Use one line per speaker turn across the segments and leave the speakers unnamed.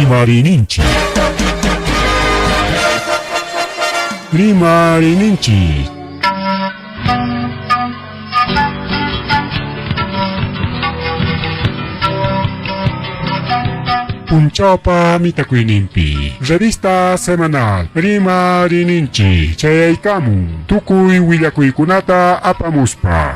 Rimarininchik. Rimarininchik. Punchawpa mitakuyninpi revista semanal Rimarininchik chayaykamun tukuy willakuykunata apamuspa.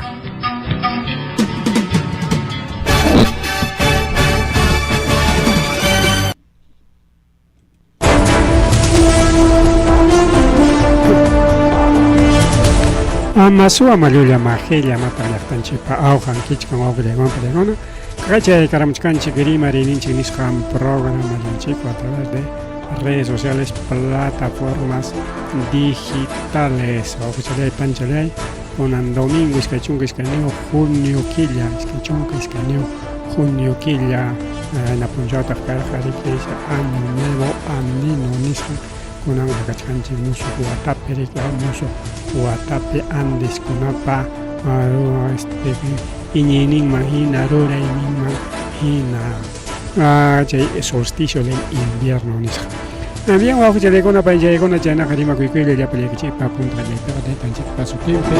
Ama suwa mallulla majilla mata llaqtanchikpa awqan kichkan wawqillaywanpa chaykuna kachay karamuchkanchik rimariyninchik nisqan programallanchikpa a través de redes sociales plataformas digitales wawqichalay panchalay kunan domingo 22 junio killa 22 junio killa na punchawtaq karqa riki año nuevo andino nisqan kunanqa kachkanchik musuq watapi riki musuq watapi Andeskunapa este iñiyninman hina rurayninman hina chay solsticio del invierno nisqa. Bien, wawqichallaykuna, paychallaykuna, chaynaqa rimakuykuylla llapallaykichikpa punta qallaypiqa taytanchikpa sutinpi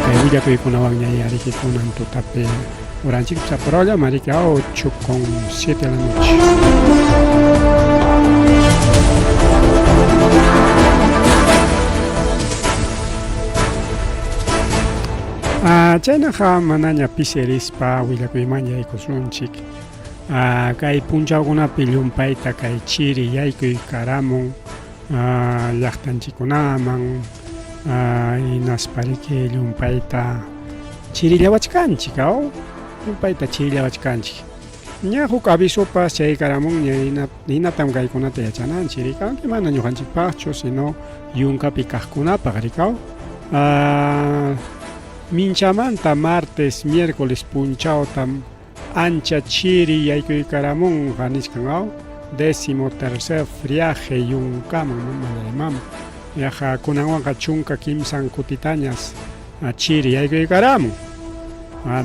kay willakuykunawanña yariki kunan tutapi horanchik sapurawlla riki 8:07 de la noche. Chaynaqa manaña pisirispa willakuyman yaykusunchik. Kay punchawkunapi llumpayta kay chiri yaykuy karamun llaqtanchikkunaman hinaspa riki llumpayta chirillawachkanchik aw llumpayta chirillawachkanchik. Ña huk avisopas chaykaramunña hinatam kaykunata yachananchik riki mana ñuqanchikpaqchu sino yunkapi kaqkunapaq riki aw. Minchamanta martes, miércoles punchawtam ancha chiri yaykuykaramunqa nichkan aw décimo tercer friaje yunkaman mamayman yaqa kunanwanqa 13 kutitañas chiri yaykuykaramun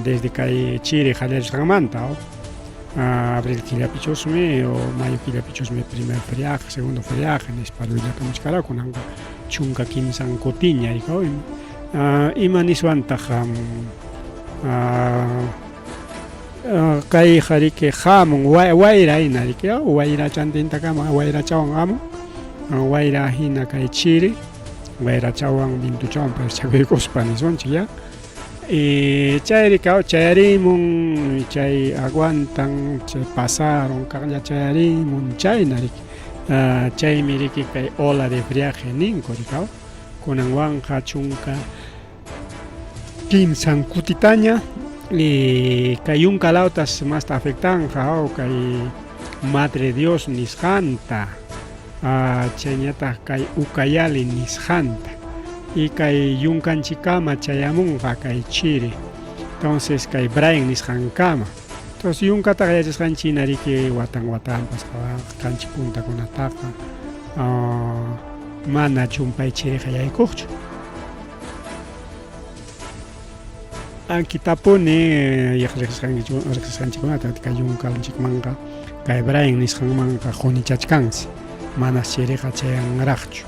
desde kay chiri qallarisqanmanta aw abril killapichusmi o mayo killapichusmi primer friaje segundo friaje nispa willakamuchkara kunanqa 13 kutiña ima niswantaq kayqa riki hamun wayra hina riki wayrachantintakama wayrachawan hamun wayra hina kay chiri wayrachawan vintuchawan parchakuykuspa nisunchik ya chayri chayarimun chay aguantan chay pasaron kaqlla chayarimun chayna riki chaymi riki kay ola de friaje ninku riki kunanwanqa 13 kutitaña kay yunka lawtas masta afectanja kay Madre Dios nisqanta chayñataq kay Ucayali nisqanta y kay yunkanchikkama chayamunqa kay chiri entonces kay Brian nisqankama entonces yunkataqa yachasqanchik hina riki watan watanpas kanchik puntakunataqa mana chumpay chiriqa yaykuqchu. Ankitapuni riqsisqanchikkunata kay yunkanchikmanqa kay Brian nisqanmanqa qunichachkansi manas chiriqa chayanraqchu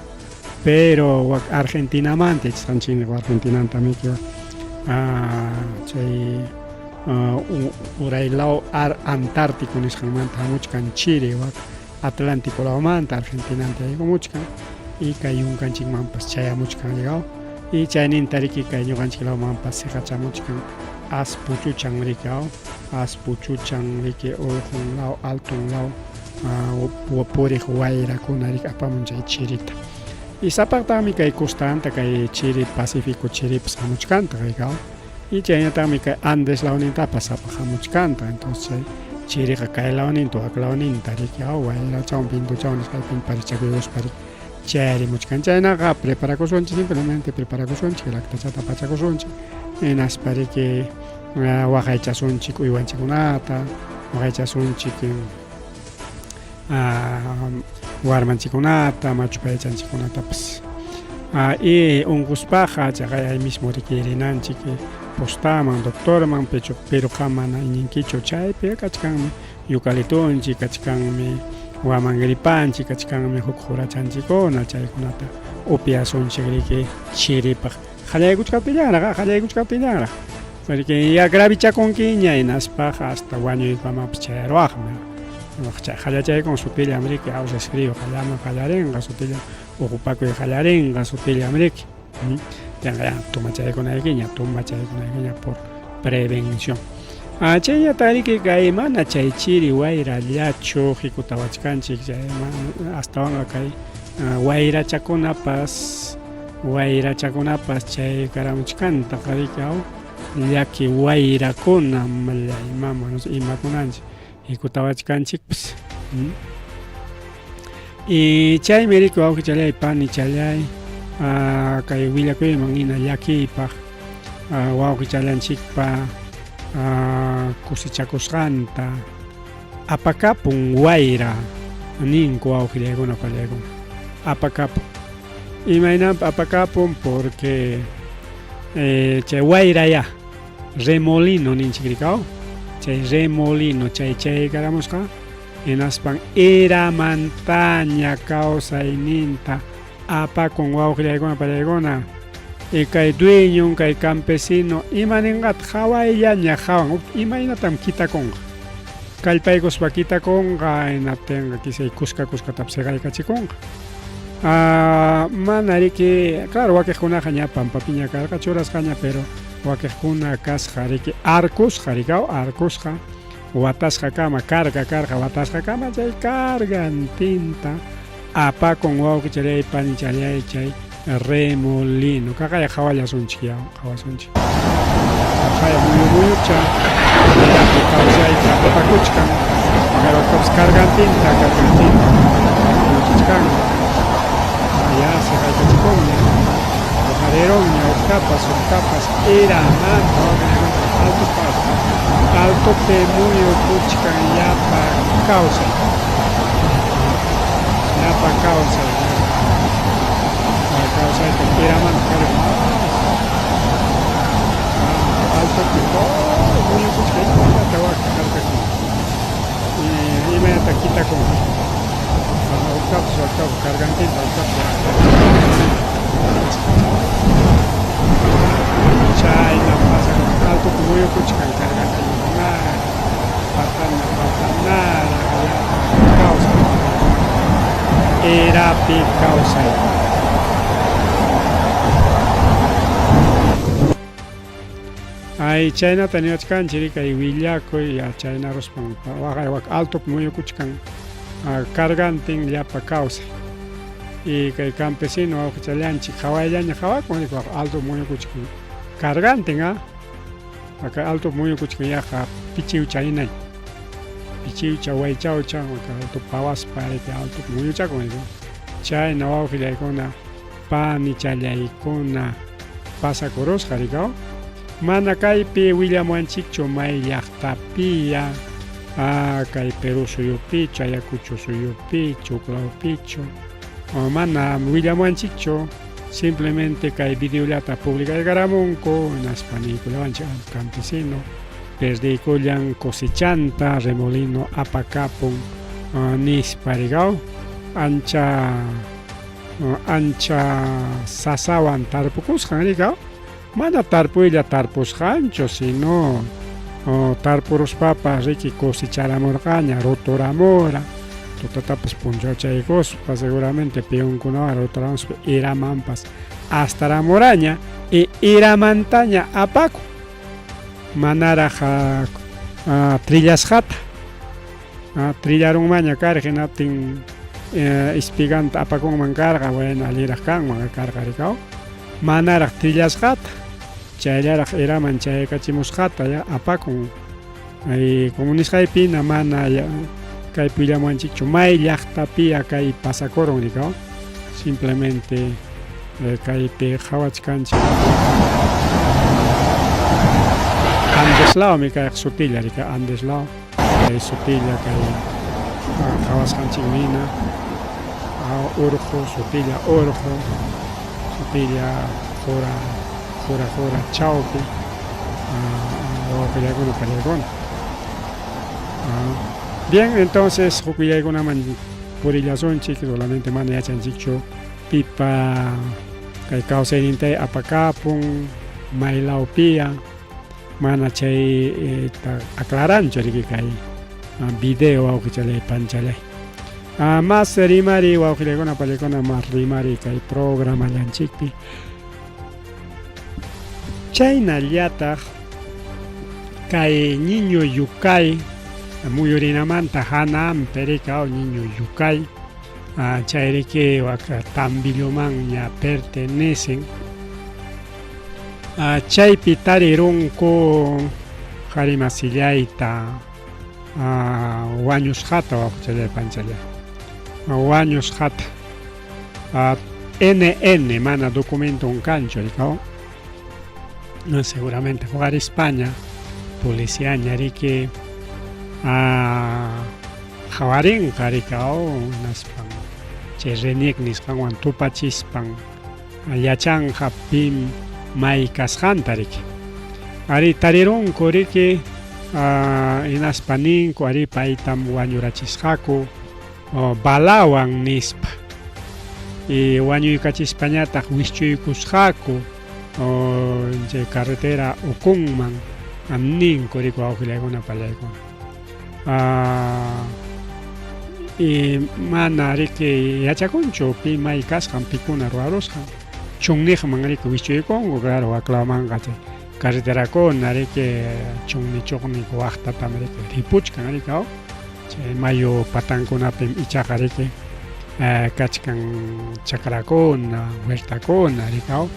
pero wak Argentinamanta yachasqanchikmi Argentinanta miki chay uray law Antártico nisqanmanta hamuchkan chiri wak Atlántico lawmanta Argentinanta yaykumuchkan y kay yunkanchikmanpas chayamuchkan llegado y chayninta riki kay ñuqanchik lawmanpas siqachamuchkan as puchuchan riki aw as puchuchan riki urqun law altun law puriq wayrakuna riki apamun chay chirita y sapaqtaqmi kay costanta kay chiri Pacífico chiripas hamuchkantaq riki aw y chayñataqmi kay Andes lawnintapas sapaq hamuchkantaq entonces chay chiriqa kay lawninta wak lawninta riki aw wayrachawan vintuchawan nisqaypin parichakuykuspa riki chayarimuchkan chaynaqa preparakusunchik simplemente preparakusunchik laktachata pachakusunchik hinaspa riki waqaychasunchik uywanchikkunata waqaychasunchik warmanchikkunata machu payachanchikkunatapas y unquspaqa chaqay ahí mismo riki rinanchik postaman doctorman pero qam mana iñinkichu chaypi kachkanmi yucalitunchik kachkanmi Wamangripanchik kachkanmi huk qurachanchikkuna chaykunata upiasunchik riki chiripaq qallaykuchkaptillanraq qallaykuchkaptillanraq porque ya gravichakunkiña hinaspaqa hasta wañuykamapas chayaruwaqmi chay qallachaykun sutillam riki aw resfrío qallama qallarinqa sutillam uqupakuy qallarinqa sutillam riki tenqa tumachaykunaykiña tumachaykunaykiña por prevención ah, chaynata riki kay mana chay chiri wayrallachu hikutawachkanchik chay astawanqa kay ah, wayrachakunapas wayrachakunapas chay karamuchkantaqa riki aw llaki wayrakuna mama imakunanchik hikutawachkanchikpas y chaymi riki wawqichalay panichalay ah, kay willakuyman hina llakiypaq ah, wawqichallanchikpa ah, kusichakusqanta apakapun wayra ninku wawqillaykuna pallaykuna apakapun imaynanpi apakapun porque eh, chay wayraya remolino ninchik rikaw chay remolino chay chaykaramusqa hinaspan eramantaña kawsayninta apakun wawqillaykuna pallaykuna y kay dueñon kay campesino ima ninqataq hawayllaña hawan imaynatam kitakunqa kallpaykuspa kitakunqa hinaptinqa kisay kuska kuskatapas siqaykachikunqa ah, mana riki claro wakiqkunaqa ña pampapiña karqa churasqaña pero wakiqkuna kasqa riki arkusqa rikaw arkusqa watasqakama carga karqa watasqakama chay cargantinta apakun wawqichalay panichalay chay remolino kaqaya qhawallasunchik ya qhawasunchik qaya muyu muyucha yaku kawsayta apakuchkan pero cargantinta cargantinta muyuchichkan ya siqaykachikunña hojareronña huktapas huktapas eramanta alto paso altopi muyukuchkan llapa kawsay llapa kawsay kawsayta eramanta karqa altopi todo muyukuchkan imaynata wak karqakuna imaynata kitakunqa huktapas huktapas cargantinta huktapas chayna pasakun altopi muyukuchkan cargantinkunara patana patanara llapa kawsay erapi kawsay ay chaynata niwachkanchik kay willakuy ya chayna ruspan waqay wak altopi muyukuchkan cargantin llapa kawsay y kay campesino wawqichallanchik qhawayllaña qhawakun riki waq alto muyukuchkan cargantin a kay alto muyukuchkan yaqa pichiwcha hinay pichiwcha waychawcha alto pawaspa riki alto muyuchakun riki chayna wawqillaykuna panichallaykuna pasakurusqa rikaw mana kaypi willamuwanchikchu may llaqtapiya ah, kay Perú suyupichu Ayacucho suyupichu huklawpichu mana willamuwanchikchu simplemente kay videollata publicaykaramunku hinaspa niykullawanchik campesino perdiykullan cosechanta remolino apakapun nispa rikaw ancha ancha sasawan tarpukusqan rikaw mana tarpuylla tarpusqanchu sino tarpuruspapas riki cosecharamurqaña ruturamura tutatapas punchawchaykuspa seguramente peonkunawan ruturamuspa eramanpas astaramuraña y eramantaña apakun manaraq trillasqata trillarunmanña karqa hinaptin espiganta apakunman karqa bueno alliraq kanman karqa rikaw manaraq trillasqata chayllaraq eraman chayaykachimusqata ya apakun ay como nisqaypina mana kaypi willamuwanchikchu may llaqtapiya kay pasakurun rikaw simplemente kaypi qhawachkanchik Andeslawmi kayqa sutilla rika Andeslaw kay sutilla kay qhawasqanchikmi hina urqu sutilla urqu sutilla qura qura qura chawpi wawqillaykuna pallaykuna. Bien, entonces huk willaykunaman purillasunchik, solamente mana yachanchikchu pipa kay kawsaynintay apakapun, maylawpiya, mana chay aclaranchu riki kay video wawqichalay panchalay. Mas rimari wawqillaykuna pallaykuna mas rimari kay programallanchikpi. Chaynallataq kay Ñiño Yucay muyurinamanta hananpi riki Ñiño Yucay chayriki wak Tambillomanña pertenecen. Chaypi tarirunku qharimasillayta wañusqata wawqichalay panchalay wañusqata NN mana documenton kanchu rikaw seguramente huqarispaña policiaña riki qhawarinqa rikaw hinaspan chay RENIEC nisqanwan tupachispan yachanqa pim may kasqanta riki. Ari tarirunku riki hinaspa ninku ari paytam wañurachisqaku balawan nispa. Y wañuykachispañataq wischuykusqaku chay carretera ukunman ninku riki wawqillaykuna pallaykuna. Y mana riki yachakunchu pi may kasqan pikuna ruwarusqan chunniqman riki wischuykunku claro waklawmanqa chay carreterakuna riki chunni chuqni waqtatam riki ripuchkan riki chay mayu patankunapim ichaqa riki kachkan chakrakuna huertakuna riki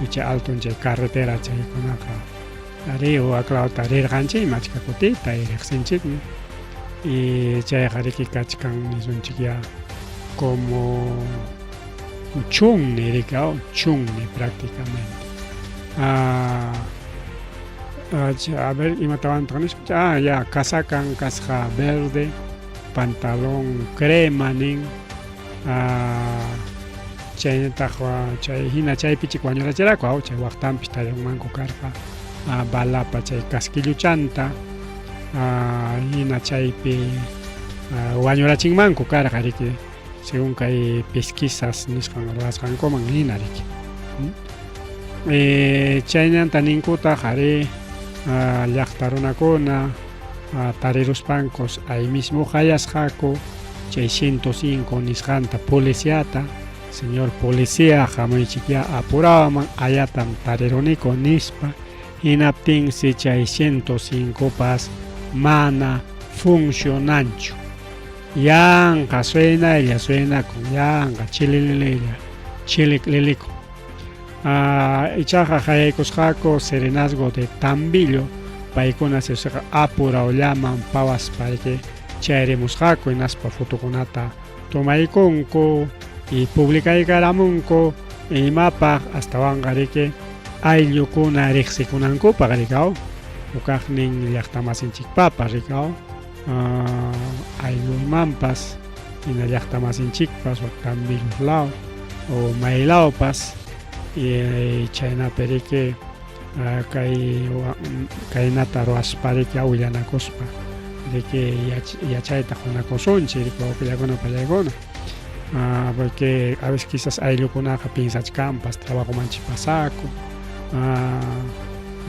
icha alton chay carretera chaykunaqa ari waklawta rirqanchikmi achka kutita riqsinchikmi y chayqa riki kachkan nisunchik ya como chunni riki chunni prácticamente. A ver imatawantaq nispa ya casacan kasqa verde pantalón crema nin chaynataq chay hina chaypichik wañurachiraku chay waqtanpis tarirunmanku karqa balapa chay casquilluchanta hina chaypi wañurachinmanku karqa riki según kay pesquisas nisqan ruwasqankuman hina riki. Chaynanta ninkutaq ari llaqta runakuna tariruspankus ahí mismo qayasqaku chay 105 nisqanta policiata, señor policía hamuychikyá apurawaman ayatam tariruniku nispa, hinaptinsi chay 105 pas mana funcionanchu. Yanqa suenaylla suenakun, yanqa chililililla chiliqlilikun. Ichaqa qayaykusqaku serenazgo de Tambillo, paykuna sisqa apurawllaman pawaspa riki chayrimusqaku hinaspa fotokunata tomaykunku y publicaykaramunku imapaq astawanqa riki ayllukuna riqsikunankupaq rikaw hukaqnin llaqtamasinchikpapas rikaw aylluymanpas hina llaqtamasinchikpas wak Tambillo law o maylawpas y chaynapi riki kay kaynata ruwaspa riki willanakuspa riki yachayta qunakusunchik riki wawqillakuna pallaykuna porque a veces quizás ayllukunaqa piensachkanpas trabajomanchik pasakun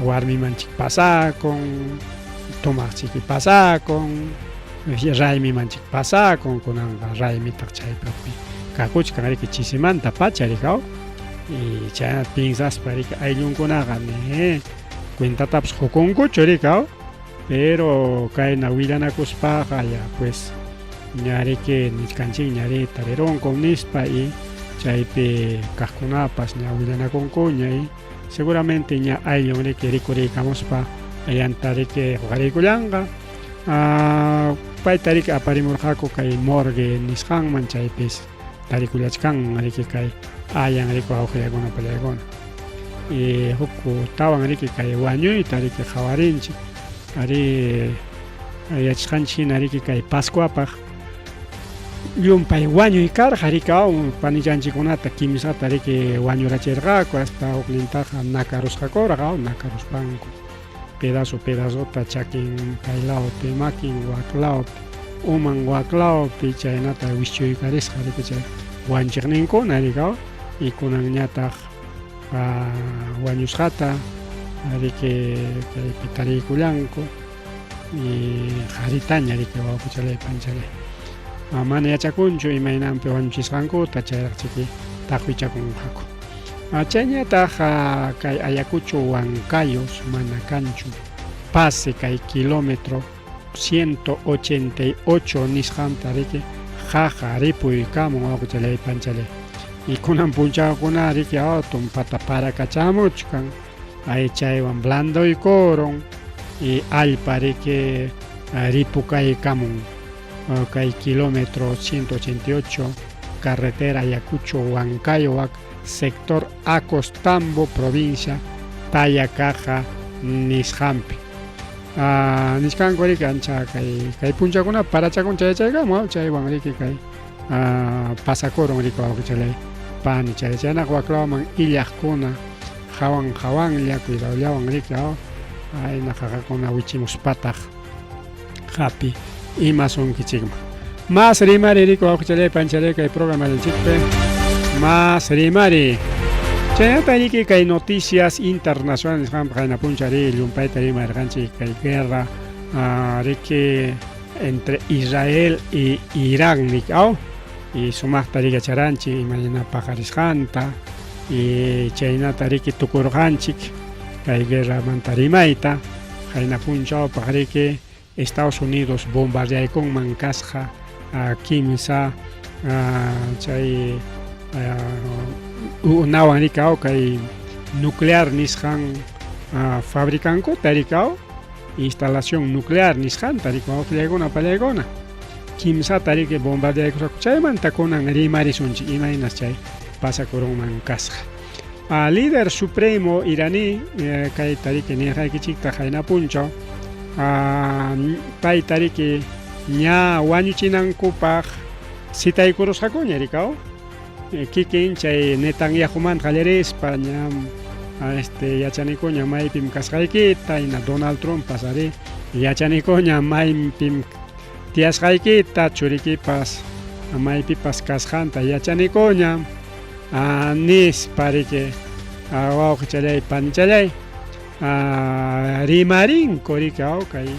warmimanchik pasakun tomaqchiki pasakun raymimanchik pasakun kunanqa raymitaq chaypi kakuchkan riki chisimanta pacha rikaw y chayna piensaspa riki ayllunkunaqa ni cuentatapas qukunkuchu rikaw pero kayna willanakuspaqa ya pues ña riki nichkanchik ña ri tarirunku nispa y chaypi kaqkunapas ña willanakunkuña y seguramente ña ayllun riki rikuriykamuspa ayanta riki huqariykullanqa payta riki aparimurqaku kay morgue nisqanman chaypis tarikullachkanman riki kay ayan riki wawqillakuna pallaykuna y huk tawan riki kay wañuyta riki qhawarinchik ari yachasqanchik hina riki kay Pascuapaq llumpay wañuy karqa riki panichanchikkunata kimsata riki wañurachirqaku hasta huknintaqa nakarusqakurqa nakaruspanku pedazo pedazota chakin kay lawpi makin wak lawpi Uman waklawpi chaynata wischuykarisqa riki chay wanchiqninkuna rikaw y kunanñataq wañusqata riki kaypi tariykullanku y qaritaña riki wawqichalay panchalay. Mana yachakunchu imaynanpi wañuchisqankuta chayraq chiki taqwichakunqaku. Chayñataq kay Ayacucho Huancayos mana kanchu pase kay kilómetro 188 nisqanta riki qaqa ripuykamun wawqichalay panchalay. Y kunan punchawkuna riki tumpata parakachamuchkan ay chaywan blandoykurun y allpa riki ripukaykamun kay kilómetro 188 carretera Ayacucho Huancayo wak sector Acostambo provincia Tayacaja nisqanpi. Nichkanku riki ancha kay kay punchakuna parachakun chayachaykamu chaywan riki kay pasakurun riki wawqichalay pani chay chaynaqa waklawman illaqkuna hawan hawanlla cuidadollawan riki ayna qaqakuna wichimuspataq hapi imasunkichikman. Mas rimari riki wawqichalay panchalay kay programallanchikpi mas rimari. Chaynata riki kay noticias internacionales nisqanpaq qayna puncha ri llumpayta rimarqanchik kay guerra riki entre Israel y Irán riki aw y sumaqta riki yacharanchik imayna paqarisqanta y chaynata riki tukurqanchik kay guerramanta rimayta qayna punchawpaq riki Estados Unidos bombardeaykunman kasqa kimsa chay unawan rikaw kay nuclear nisqan fabricankuta rikaw instalación nuclear nisqanta rikaw pallaykuna pallaykuna kimsata riki bombardeaykusqaku chaymanta kunan rimarisunchik imaynas chay pasakurunman kasqa. Líder supremo iraní kayta riki nirqaykichikta qayna punchaw payta riki ña wañuchinankupaq citaykurusqakuña rikaw kikin chay Netanyahumanta qallarispa ñam este yachanikuña maypim kasqaykita hina Donald Trumpas ari yachanikuña maypim tiyasqaykita churikipas maypipas kasqanta yachanikuña nispa riki wawqichalay panichalay rimarinku riki kay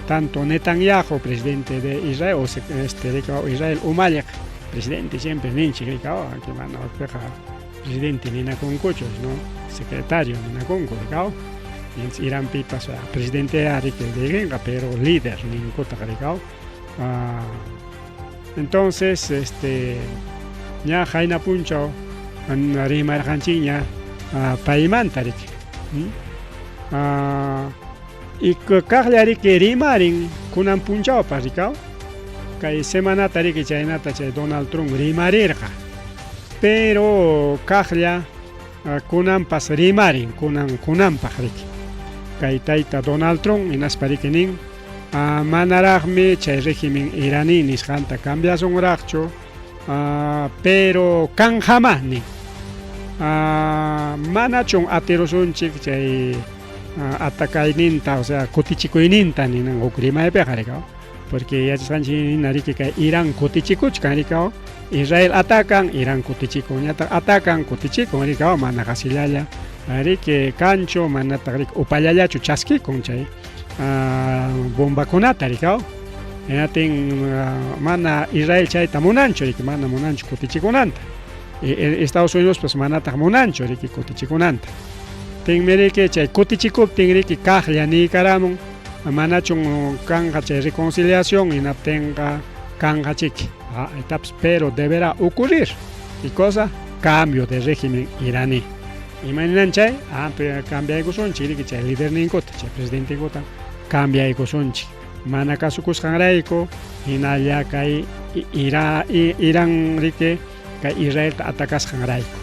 tanto Netanyahu presidente de Israel o este riki Israel umalliq presidente siempre ninchik riki aunque mana wakpiqa presidente ninakunkuchu no secretario ninakunku riki Iranpipas presidente riki dirigenqa pero líder ninkutaq riki. Entonces este ña qayna punchaw rimarqanchikña paymanta riki. Y kaqlla riki rimarin kunan punchawpas rikaw kay semanata riki chaynata chay Donald Trump rimarirqa pero kaqlla kunanpas rimarin kunan kunanpaq riki kay tayta Donald Trump hinaspa riki nin manaraqmi chay régimen iraní nisqanta cambiasunraqchu pero kanqama nin manachun atirusunchik chay atakayninta o sea kutichikuyninta ninan huk rimaypiqa rikaw porque yachasqanchik hina riki kay Irán kutichikuchkan rikaw Israel atacan Irán kutichikun ñataq atacan kutichikun rikaw mana qasillalla riki kanchu manataq riki upallallachu chaskikun chay bombakunata rikaw hinatin mana Israel chayta munanchu riki mana munanchu kutichikunanta Estados Unidos pues manataq munanchu riki kutichikunanta tinmi riki chay kutichikuptin riki kaqlla niykaramun manachun kanqa chay reconciliación hinaptinqa kanqa chiki etapas pero deberá ocurrir ¿qué cosa? Cambio de régimen iraní imaynan chay cambiaykusunchik riki chay liderninkuta chay presidentenkuta cambiaykusunchik mana kasukusqanrayku hinalla kay Irán riki kay Israelta atakasqanrayku.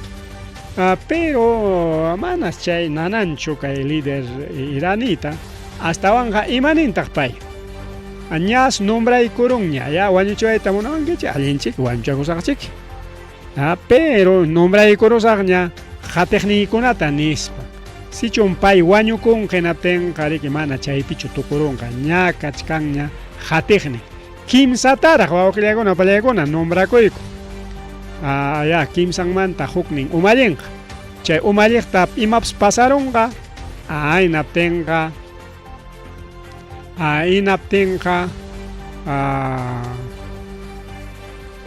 Pero manas chay nananchu kay líder iranita astawanqa imanintaq pay ñas nombraykurunña ya wañuchiwayta munawankichik allinchik wañuchakusaqchik pero nombraykurusaqña qatiqniykunata nispa. Sichum pay wañukunqa hinaptinqa riki mana chaypichu tukurunqa, ña kachkanña qatiqnin. Kimsataraq wawqillaykuna pallaykuna nombrakuyku. Ya kimsanmanta huknin umallinqa. Chay umalliqta imapas pasarunqa, hinaptinqa hinaptinqa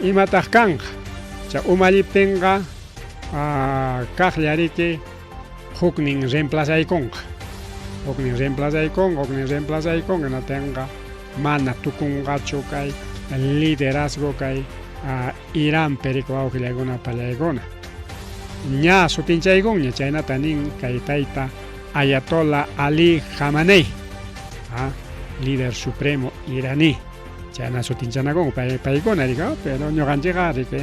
imataq kanqa? Chay umalliptinqa kaqlla riki huknin reemplazaykunqa. Huknin reemplazaykunqa, huknin reemplazaykunqa, hinaptinqa mana tukunqachu kay liderazgo kay Iranpi riki wawqillaykuna pallaykuna. Ña sutinchaykunña chaynata nin kay tayta Ayatollah Ali Khamenei, líder supremo iraní. Chayna sutinchanakunku paykuna riki, pero ñuqanchikqa riki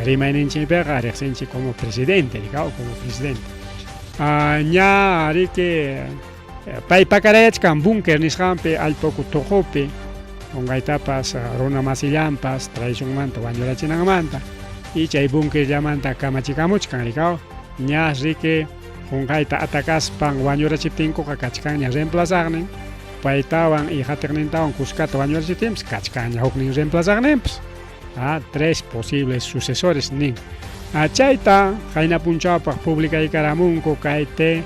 rimayninchikpiqa riqsinchik como presidente riki, como presidente. Ña riki pay pakarayachkan búnker nisqanpi allpa uku tuqupi, qunqaytapas runa masillanpas traicionmanta wañurachinanmanta, y chay búnkerllamanta kamachikamuchkan riki, ña riki qunqayta atacaspan wañurachiptinkuqa kachkanña reemplazaqnin, paytawan y qatiqnintawan kuskata wañurachiptinpas kachkanña huknin reemplazaqninpas. Tres posibles sucesores nin. Chayta qayna punchawpaq publicaykaramunku kay The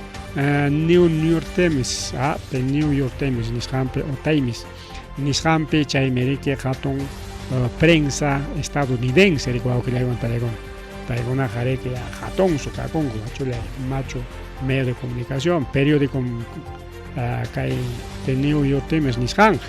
New York Times, The New York Times nisqanpi o Times nisqanpi, chaymi riki hatun prensa estadounidense riki wawqillaywan pallaykuna. Paykunaqa riki hatunsu kakunku machullay machu medio de comunicación, periódico kay The New York Times nisqanqa.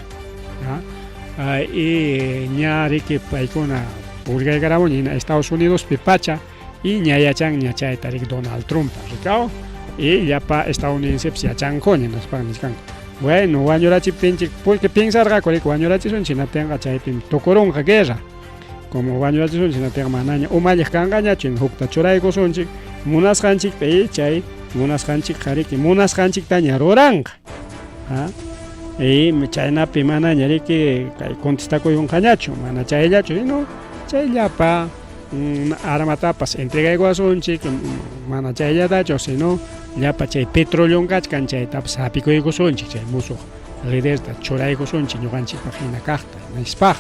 Y ña riki paykuna publicaykaramuña hina Estados Unidospi pacha y ña yachanña chayta riki Donald Trump rikaw y llapa estadounidensepas yachankuña nispan nichkanku. Bueno, wañurachiptinchik porque piensarqaku riki wañurachisunchik hinaptinqa chaypim tukurunqa guerra. Como wañurachisunchik hinaptinqa manaña umalliq kanqañachu hukta churaykusunchik munasqanchikta y chay munasqanchikqa riki munasqanchiktaña ruranqa. Y chaynapi manaña riki kay contestakuyunqañachu, mana chayllachu, sino chay llapa armatapas entregaykuwasunchik, mana chayllatachu, sino llapa chay petróleo kachkan chaytapas hapikuykusunchik, chay musuq liderta churaykusunchik ñuqanchikpaq hina kaqta nispaq.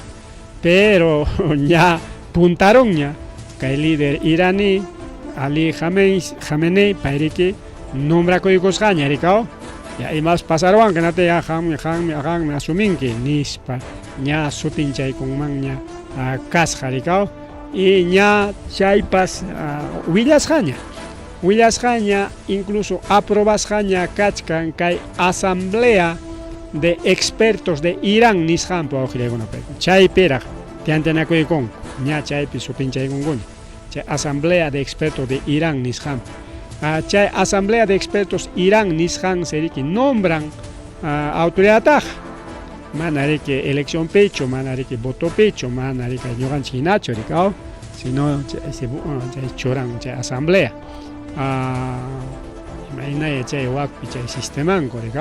Pero ña puntarunña kay líder iraní Ali Khamenei payriki nombrakuykusqaña rikaw, ya imas pasaruwanqa hinaptin ya qammi qammi qammi asuminki nispa ña sutinchaykunmanña kasqa rikaw, y ña chaypas willasqaña willasqaña incluso aprobasqaña kachkan kay asamblea de expertos de Irán nisqanpi wawqillaykuna paykuna chaypiraq tiantanakuykunku ña chaypi sutinchaykunkuña chay asamblea de expertos de Irán nisqanpi. Chay asamblea de expertos Irán nisqansi riki nombran autoridadtaqa, mana riki eleccionpichu, mana riki votopichu, mana riki ñuqanchik hinachu riki, sino chay churan chay asamblea. Imaynaya chay wakpi chay sistemanku riki.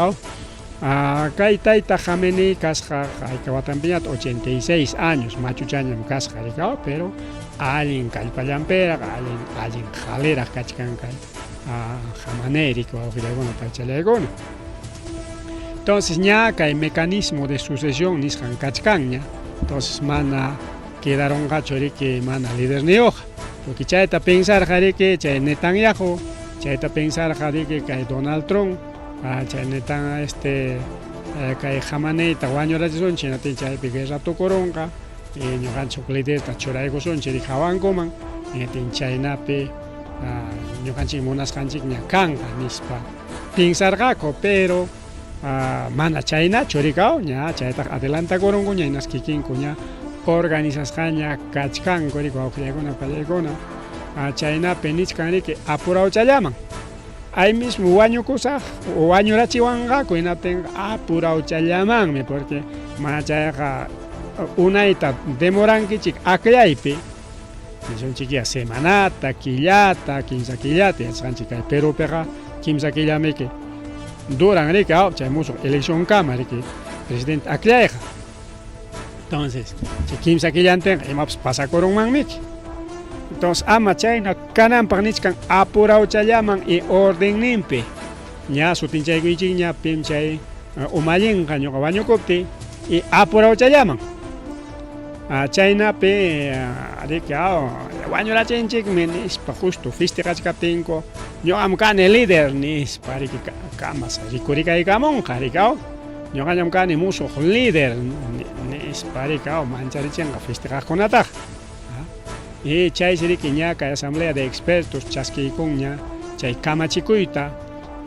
Kay tayta Khamenei kasqa hayka watanpiñataq 86 años machuchañam kasqa riki, pero allin kallpallanpiraq, allin allin qaliraq kachkan kay Khamenei riki wawqillaykuna paychallaykuna. Entonces ña kay mecanismo de sucesión nisqan kachkanña, entonces mana quedarunqachu riki mana liderniyuqqa, porque chayta pensarqa riki chay Netanyahu, chayta pensarqa riki kay Donald Trump, chay Netan kay Khameneita wañurachisunchik hinaptin chaypi guerra tukurunqa y ñuqanchik huk liderta churaykusunchik riki hawankuman, hinaptin chaynapi ñuqanchik munasqanchikña kanqa nispa pensarqaku, pero mana chaynachu rikaw, ña chaytaq adelantakurunkuña hinas kikinku ña organizasqaña kachkanku riki wawqillaykuna pallaykuna. Chaynapi nichkan riki apurawchallaman ahí mismo wañukusaq o wañurachiwanqaku hinaptinqa apurawchallamanmi, porque mana chayqa unayta demorankichik akllaypi nisunchik ya semanata, killata, kimsa killata yachasqanchik kay Perupiqa kimsa killamiki duran riki chay musuq eleccionkama riki presidente akllayqa. Entonces chay kimsa killantinqa imapas pasakurunmanmiki. Entonces ama chayna kananpaq nichkan apurawchallaman y ordenninpi. Ña sutinchaykuychikña pim chay umallinqa ñuqa wañukuptiy y apurawchallaman. Chaynapi riki wañurachinchikmi nispa justo festejachkaptinku ñuqam kani líder nispa riki kamas rikurikaykamunqa riki ñuqañam kani musuq líder nispa riki mancharichinqa festejaqkunataqa. Y chaysi riki ña kay asamblea de expertos chaskiykunña chay kamachikuyta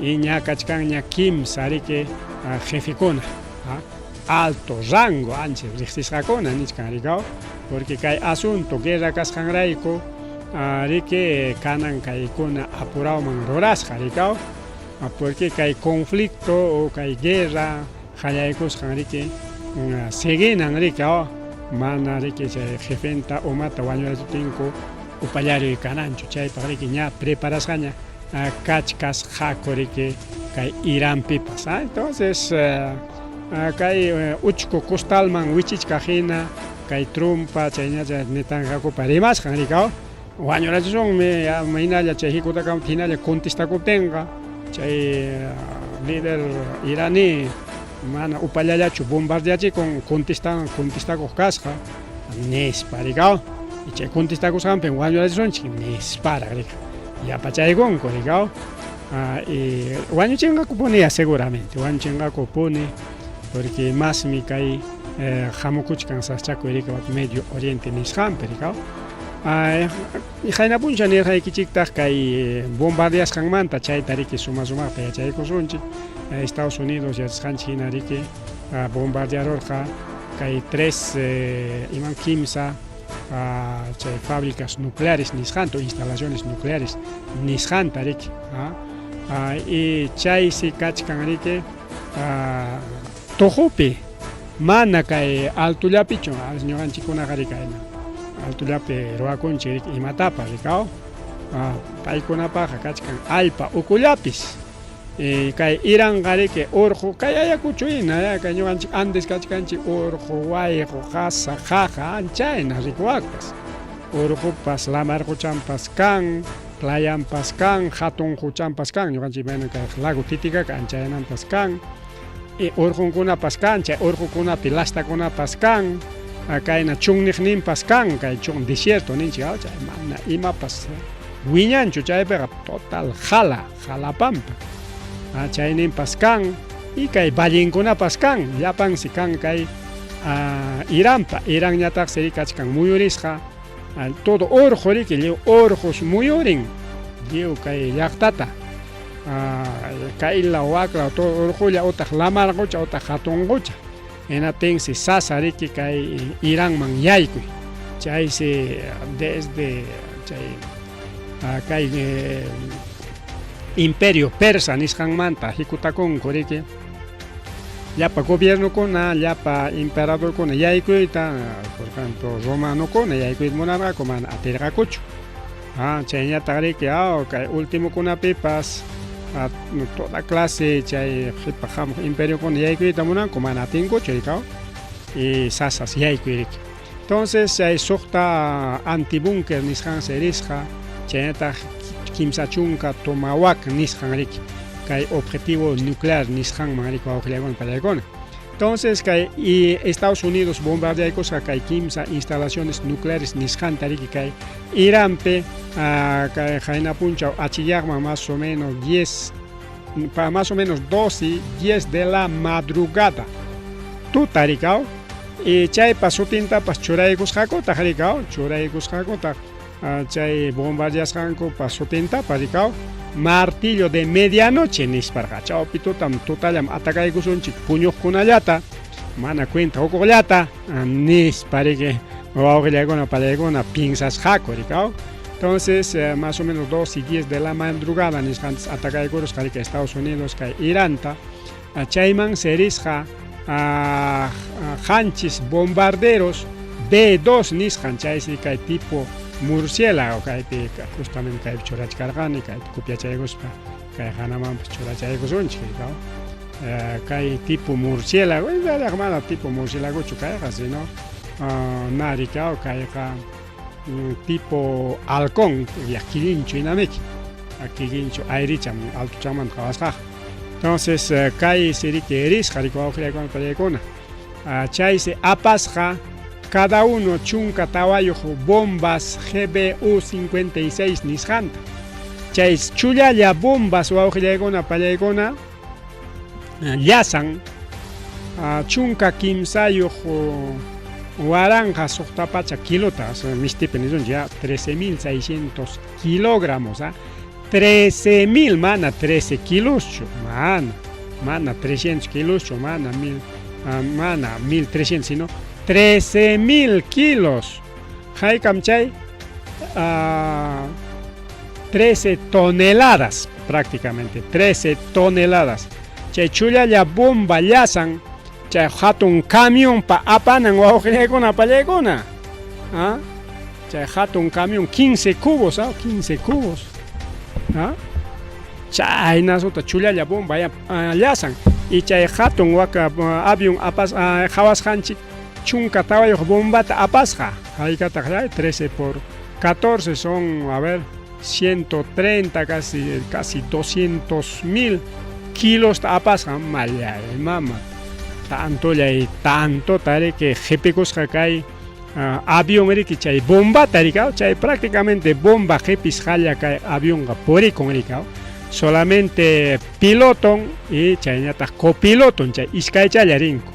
y ña kachkanña kimsa riki jefekuna alto rango ancha riqsisqakuna nichkan rikaw porque kay asunto guerra kasqanrayku riki kanan kaykuna apurawman rurasqa rikaw porque kay conflicto o kay guerra qallaykusqan riki seguinan riki mana riki chay jefenta umata wañurachiptinku upallariy kananchu chaypaq riki ña preparasqaña kachkasqaku riki kay Iranpipas. Entonces kay uchku costalman wichichkaq hina kay Trumpa chayñacha Netanyahupa rimasqan riki wañurachisunmi hinalla chay hikutakamta hinalla contestakuptinqa chay líder iraní mana upallallachu bombardeachikun contestakuq kasqa nispa riki y chay contestakusqanpim wañurachisunchik nisparaq riki yapachaykunku riki y wañuchinqakupuni seguramente wañuchinqakupuni porque masmi kay hamukuchkan sasachakuy riki Medio Oriente nisqanpi riki. Qayna puncha nirqaykichiktaq kay bombardeasqanmanta chayta riki suma sumaqta yachaykusunchik. Estados Unidos yachasqanchik hina riki bombardearurqa kay tres iman kimsa chay fábricas nucleares nisqanta o instalaciones nucleares nisqanta riki. Y chaysi kachkan riki tuqupi mana kay altullapichu ñuqanchikkunaqa riki altullapi ruwakunchik riki imatapas rikaw paykunapaqqa kachkan allpa ukullapis. Kay Iranqa riki urqu kay Ayacucho hina kay ñuqanchik Andes kachkanchik urqu wayqu qasa qaqa chayna rikuwakpas urqupas lamar quchanpas kan playanpas kan hatun quchanpas kan ñuqanchik imayna kay lago Titicaca anchayananpas kan y urqunkunapas kan chay urqukunapi lastakunapas kan kayna chunniqninpas kan kay chun desierto ninchik chay mana imapas wiñanchu chaypiqa total jala jalapampa chayninpas kan y kay vallenkunapas kan llapansi kan kay Iranpa Iranñataqsi kachkan muyurisqa todo urqu riki lliw urqus muyurin lliw kay llaqtata kaylaw waklaw todo urqulla utaq lamar qucha utaq hatun qucha hinaptinsi sasa riki kay Iranman yaykuy chaysi desde chay kay imperio persa nisqanmanta hikutakunku riki llapa gobiernokuna llapa emperadorkuna yaykuyta por ejemplo romanokuna yaykuyta munarqaku mana atirqakuchu chayñataq riki kay ultimokunapipas toda clase chay qipa hamuq imperiokuna yaykuyta munanku mana atinkuchu riki y sasas yaykuy riki. Entonces chay suqta antibúnker nisqansi risqa chaynataq 30 Tomahawk nisqan riki kay objetivo nuclear nisqanman riki wawqillaykuna pallaykuna. Entonces kay y Estados Unidos bombardeaykusqa kay kimsa instalaciones nucleares nisqanta riki kay Iranpi kay qayna punchaw achiyaqman más o menos 10 más o menos 12 10 de la madrugada tuta rikaw y chaypa sutintapas churaykusqakutaq rikaw churaykusqakutaq chay bombardeasqankupa sutintapas rikaw martillo de medianoche nisparqa chawpi tutam tutallam atacaykusunchik puñuqkunallata mana cuenta hukuqllata nispa riki wawqillaykuna pallaykuna piensasqaku rikaw. Entonces más o menos 2 y 10 de la madrugada nisqantas atacaykurusqa riki Estados Unidos kay Iranta chayman serisqa qanchis bombarderos B2 nisqan chaysi kay tipo murciélago kaypi justamente kaypi churachkarqani kaypi copiachaykuspa kay hanamanpas churachaykusunchik kay tipo murciélago mana tipo murciélagochu kayqa sino narikaw kayqa tipo halcón killinchu hinamiki killinchu ayricham altuchamanta qhawasqaqa. Entonces kay siriki risqa riki wawqillaykuna pallaykuna. Chaysi apasqa cada uno 14 bombas GBU 56 nisqanta. Chay chullalla bombas wawqillaykuna pallaykuna llasan 13 600 kilota, mistipi nisunchik ya 13.600 kilogramos, 13.000 mana 13 kiloschu, mana, mana 300 kiloschu, mana mil, mana 1300, sino 13.000 kilos. Haykam chay? 13 toneladas, prácticamente 13 toneladas. Chay chullalla bomba llasan chay hatun camión pa apanan wawqillaykuna pallaykuna. Chay hatun camión 15 cubos, 15 cubos. Chaynasuta chullalla bomba ya llasan. Y chay hatun waka avión apas qhawasqanchik 14 bombata apasqa. Haykataq chay 13 por 14 son, a ver, 130, casi, casi 200.000 kilos apasqa. Mallay mama. Tantollay tantota riki qipikusqa kay avión riki chay bombata riki, chay prácticamente bomba qipisqalla kay avionqa purikun riki. Solamente piloton y chayñataq copiloton chay iskaychalla rinku.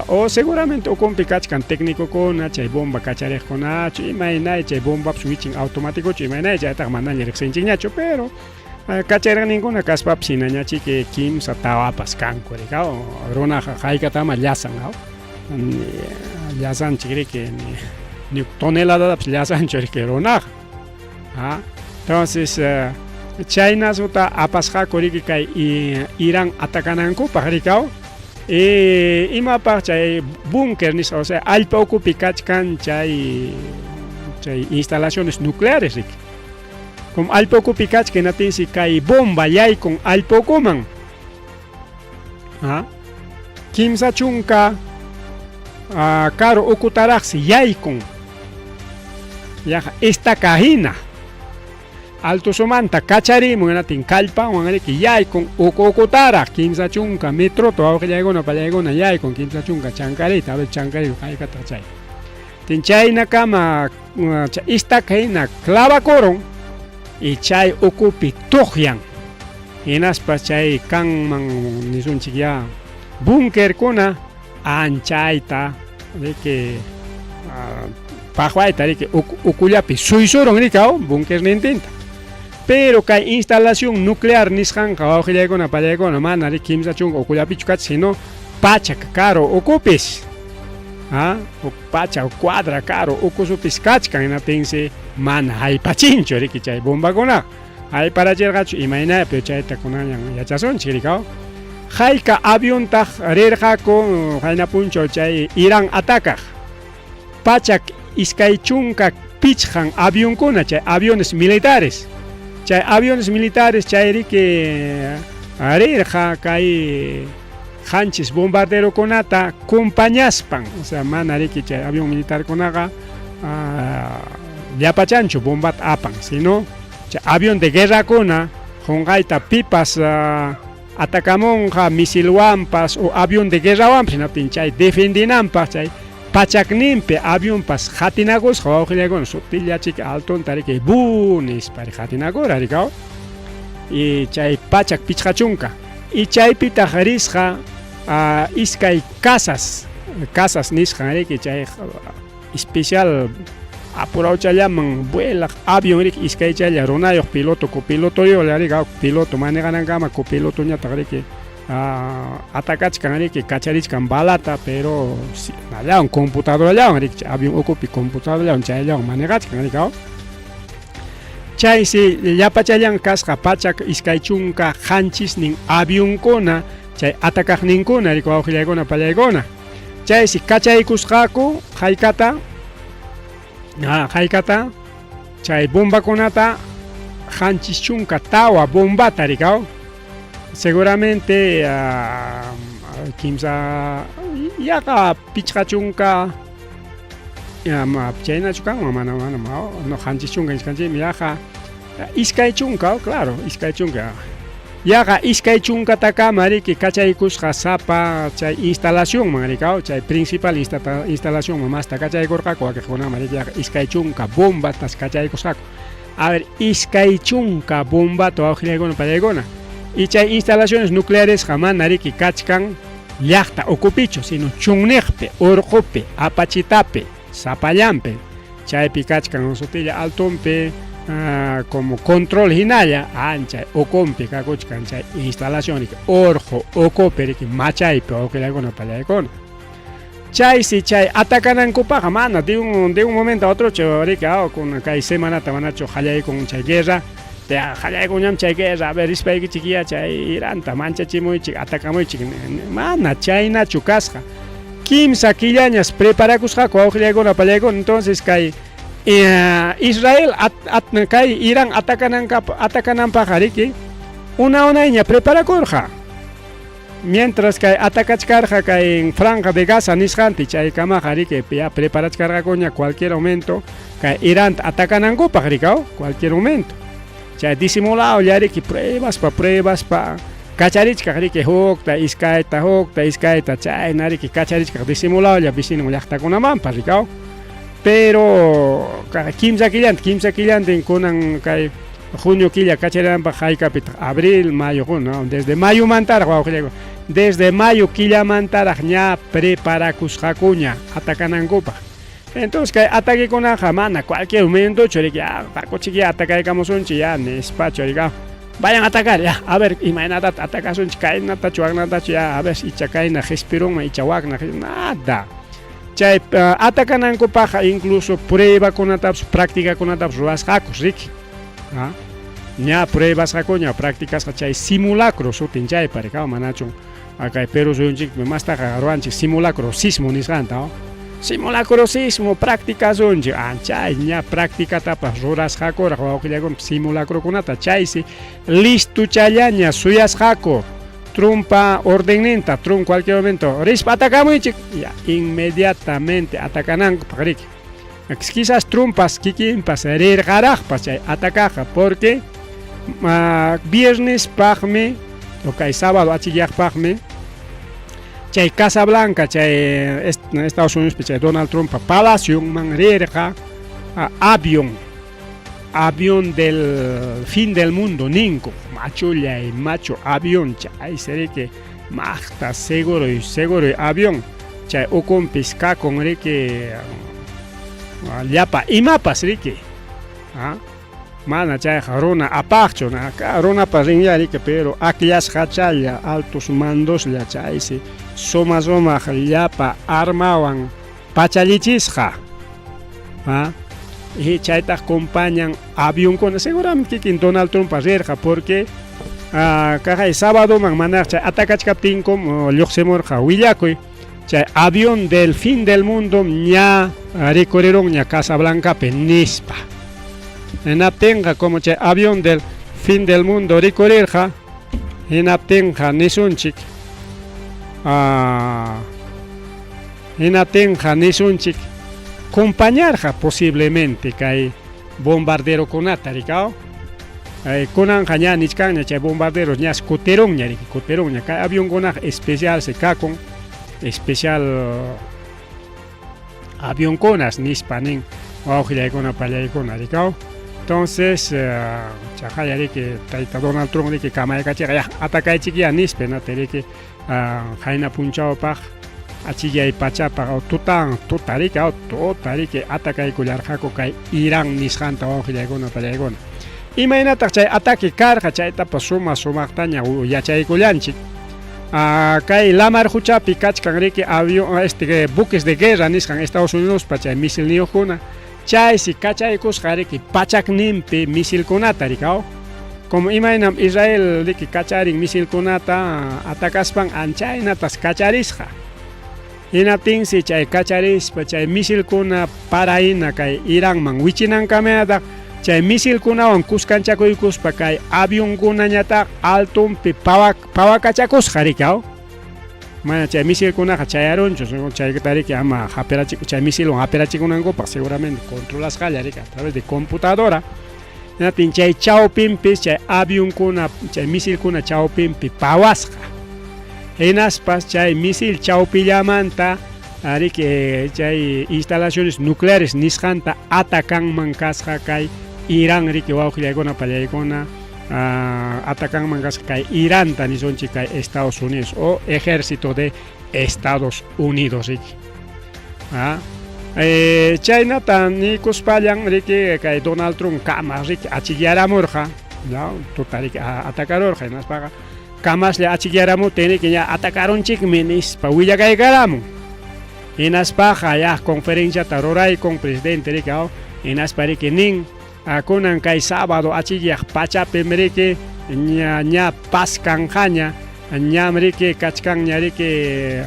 O seguramente ukunpi kachkan técnicokuna chay bomba kachariqkunachu imaynay chay bombapas wichin automáticochu imaynay chaytaqa manaña riqsinchikñachu, pero kachariqninkuna kaspapas hinañachiki kimsa tawapas kanku riki, runaqa haykatama llasan, llasanchik riki ni toneladatapas llasanchu riki runaqa. Entonces chaynasuta apasqaku riki kay Irán atakanankupaq riki. Imapaq chay búnker nisqa, o sea, allpa ukupi kachkan chay chay instalaciones nucleares riki. Como allpa ukupi kachkan hinaptinsi kay bomba yaykun allpa ukuman. 30 karu ukutaraqsi yaykun. Yaqa estaca hina. Altusumanta kacharimun hinatin kallpanwan riki yaykun uku ukutaraq 30 metrota wawqillaykuna pallaykuna yaykun 30 chankarita, a ver chankarita haykataq chay. Tin chaynakama estaca hina clavakurun y chay ukupi tuqyan. Hinaspa chay kanman nisunchik ya búnkerkuna anchayta riki paqwayta riki ukullapi suysurun riki búnkernintinta. Pero kay instalación nuclear nisqanqa wawqillaykuna pallaykuna mana riki 30 ukullapichu kachkan, sino 100 karu ukupis. 100 cuadra karu ukusupis kachkan hinaptinsi mana haypachinchu riki chay bombakuna. Hayparachirqachu imaynaypi chayta kunallan yachasunchik riki. Hayka aviontaq rirqaku qayna punchaw chay Irán atakaq. 125 avionkuna chay aviones militares. Chay aviones militares chay riki rirqa kay 7 bombarderokunata compañaspan, o sea, mana riki chay avión militarkunaqa llapachanchu bombata apan, sino chay avión de guerrakuna qunqayta pipas atakamunqa misilwanpas o avión de guerrawanpas hinaptin chay defendinanpaq chay pachakninpi avionpas qatinakusqa wawqillaykuna sutillachiki altonta riki bu nispa qatinakura riki. Y chay 150 y chaypitaq risqa iskay casas, casas nisqan riki chay especial apurawchallaman vuelaq avión riki iskaychalla runayuq piloto copilotoyuq riki, piloto manejanankama copilotoñataq riki atakachkan riki kacharichkan balata, pero llawan computadorallawan riki avión ukupi computadorallawan chayllawan manejachkan riki. Chaysi llapachallan kasqa 127 avionkuna chay atakaqninkuna riki wawqillaykuna pallaykuna. Chaysi kachaykusqaku haykata haykata chay bombakunata 74 bombata riki. Seguramente kimsa yaqa 50 chaynachu kanman mana mana no 70 nisqanchikmi yaqa 20, claro, 20. Yaqa 20 takama riki kachaykusqa sapa chay instalacionman rikaw, chay principal instalacionman masta kachaykurqaku, wakiqkunaman riki yaqa 20 bombatas kachaykusqaku. A ver, 20 bombata, wawqillaykuna pallaykuna. Y chay instalaciones nuclearesqa mana riki kachkan llaqta ukupichu, sino chunniqpi, urqupi, apachitapi, sapallanpi. Chaypi kachkan sutilla altonpi, como control hinalla, ancha ukumpi kakuchkan chay instalación riki, urqu ukupi riki, machaypi, wawqillaykuna pallaykuna. Chaysi chay atakanankupaqqa mana de un momento a otrochu riki, kun kay semanata manachu qallaykun chay guerra, qallaykunñam chay guerra, a ver, rispaykichik chay Iranta manchachimuychik, atakamuychik, mana chaynachu kasqa. 3 killañas preparakusqaku, wawqillaykuna pallaykuna. Entonces kay Israel kay Irán atakananpaqqa riki una unayña preparakurqa. Mientras kay atakachkarqa kay Franja de Gaza nisqanti, chaykamaqa riki ya preparachkarqakuña cualquier momento kay Iranta atakanankupaq rikaw, cualquier momento. Chay disimulado riki pruebaspa pruebaspa kacharichkaq riki hukta, iskayta, hukta, iskayta, chayna riki kacharichkaq disimuladolla vecino llaqtakunamanpas rikaw. Pero 3 killantin, 3 killantin kunan kay junio killa kacharinanpaq haykapitaq abril, mayo, junio, desde mayo mantaraq, wawqillaykuna, desde mayo killamantaraq ña preparakusqakuña atakanankupaq. Entonces kay ataquekunaqa mana cualquier momentochu riki, ya hakuchik ya atakaykamusunchik ya nispachu riki, vayan a atacar ya, a ver imaynatata atakasunchik, kaynatachu waknatachu ya, a ver icha kayna qispirunman icha wakna, nada. Chay atakanankupaqqa incluso pruebakunatapas practicakunatapas ruwasqakus riki. Ña pruebasqakuña practicasqa chay simulacro sutin chaypa riki, manachu kay Perú suyunchikpi mastaqa ruwanchik simulacro sismo nisqanta, simulacro sismo practicasunchik, chay ña practicatapas rurasqakuraq wawqillaykuna simulacrokunata, chaysi listuchallaña suyasqaku Trumpa ordenninta, Trump cualquier momento rispa atakamuychik, ya inmediatamente atakanankupaq riki. Quizás Trumpas kikinpas rirqaraqpas chay atakaqa, porque viernespaqmi o kay sábado achikyaqpaqmi chay Casa Blanca, chay Estados Unidospi chay Donald Trumpa palacionman rirqa avión, avión del fin del mundo ninku, machullay machu avión, chaysi riki maqta seguro y seguro avión, chay ukunpis kakun riki llapa imapas riki, mana chayqa runa apaqchu, runapas rinlla riki, pero akllasqachalla altos mandoslla, chaysi suma sumaq llapa armawan pachallichisqa, y chaytaq acompañan avionkuna, seguramente kikin Donald Trump rirqa, porque kaqay sábadoman manaraq chay atakachkaptinkum lluqsimurqa willakuy chay avión del fin del mundo ña rikurirunña Casa Blancapi nispa. Hinaptinqa como chay avión del fin del mundo rikurirqa, hinaptinqa nisunchik, hinaptinqa nisunchik compañarqa posiblemente kay bombarderokunata rikaw. Kunanqa ña nichkanña chay bombarderos ñas kutirunña riki, kutirunña kay avionkunaqa especial se kakun, especial avionkunas nispa nin wawqillaykuna pallaykuna rikaw. Entonces chaqaya riki tayta Donald Trump riki kamaykachiqa ya atakaychik ya nispa, hinata riki qayna punchawpaq achikyay pachapaq tutan tuta riki, tuta riki atakaykullarqaku kay Irán nisqanta, wawqillaykuna pallaykuna. Imaynataq chay ataque karqa? Chaytapas suma sumaqtaña yachaykullanchik. Kay lamar huchapi kachkan riki avión, buques de guerra nisqan Estados Unidospa chay misilniyuqkuna, chaysi kachaykusqa riki pachakninpi misilkunata rikaw, como imaynam Israel riki kacharin misilkunata atakaspan, anchaynatas kacharisqa. Hinaptinsi chay kacharispa chay misilkuna parahina kay Iranman wichinankamanataq chay misilkunawan kuskanchakuykuspa kay avionkunañataq altonpi pawakachakusqa rikaw. Mana chay misilkunaqa chayarunchu chayta riki ama hapirachiku, chay misilwan hapirachikunankupaq seguramente controlasqalla riki a través de computadora. Hinaptin chay chawpinpis chay avionkuna, chay misilkuna chawpinpi pawasqa. Hinaspas chay misil chawpillamanta riki chay instalaciones nucleares nisqanta atacanman kasqa kay Irán riki wawqillaykuna pallaykuna atacanman kasqa kay Iranta nisunchik kay Estados Unidos o ejército de Estados Unidos riki. Chaynata niykuspallan riki kay Donald Trump kamas riki achikyaramurqa, tuta riki atacarurqa hinaspaqa kamaslla achikyaramuptin riki ña atacarunchikmi nispa willakaykaramun. Hinaspaqa ya conferenciata ruraykun presidente riki hinaspa riki nin kunan kay sábado achikyaq pachapim riki ña ña paz kanqaña, ñam riki kachkanña riki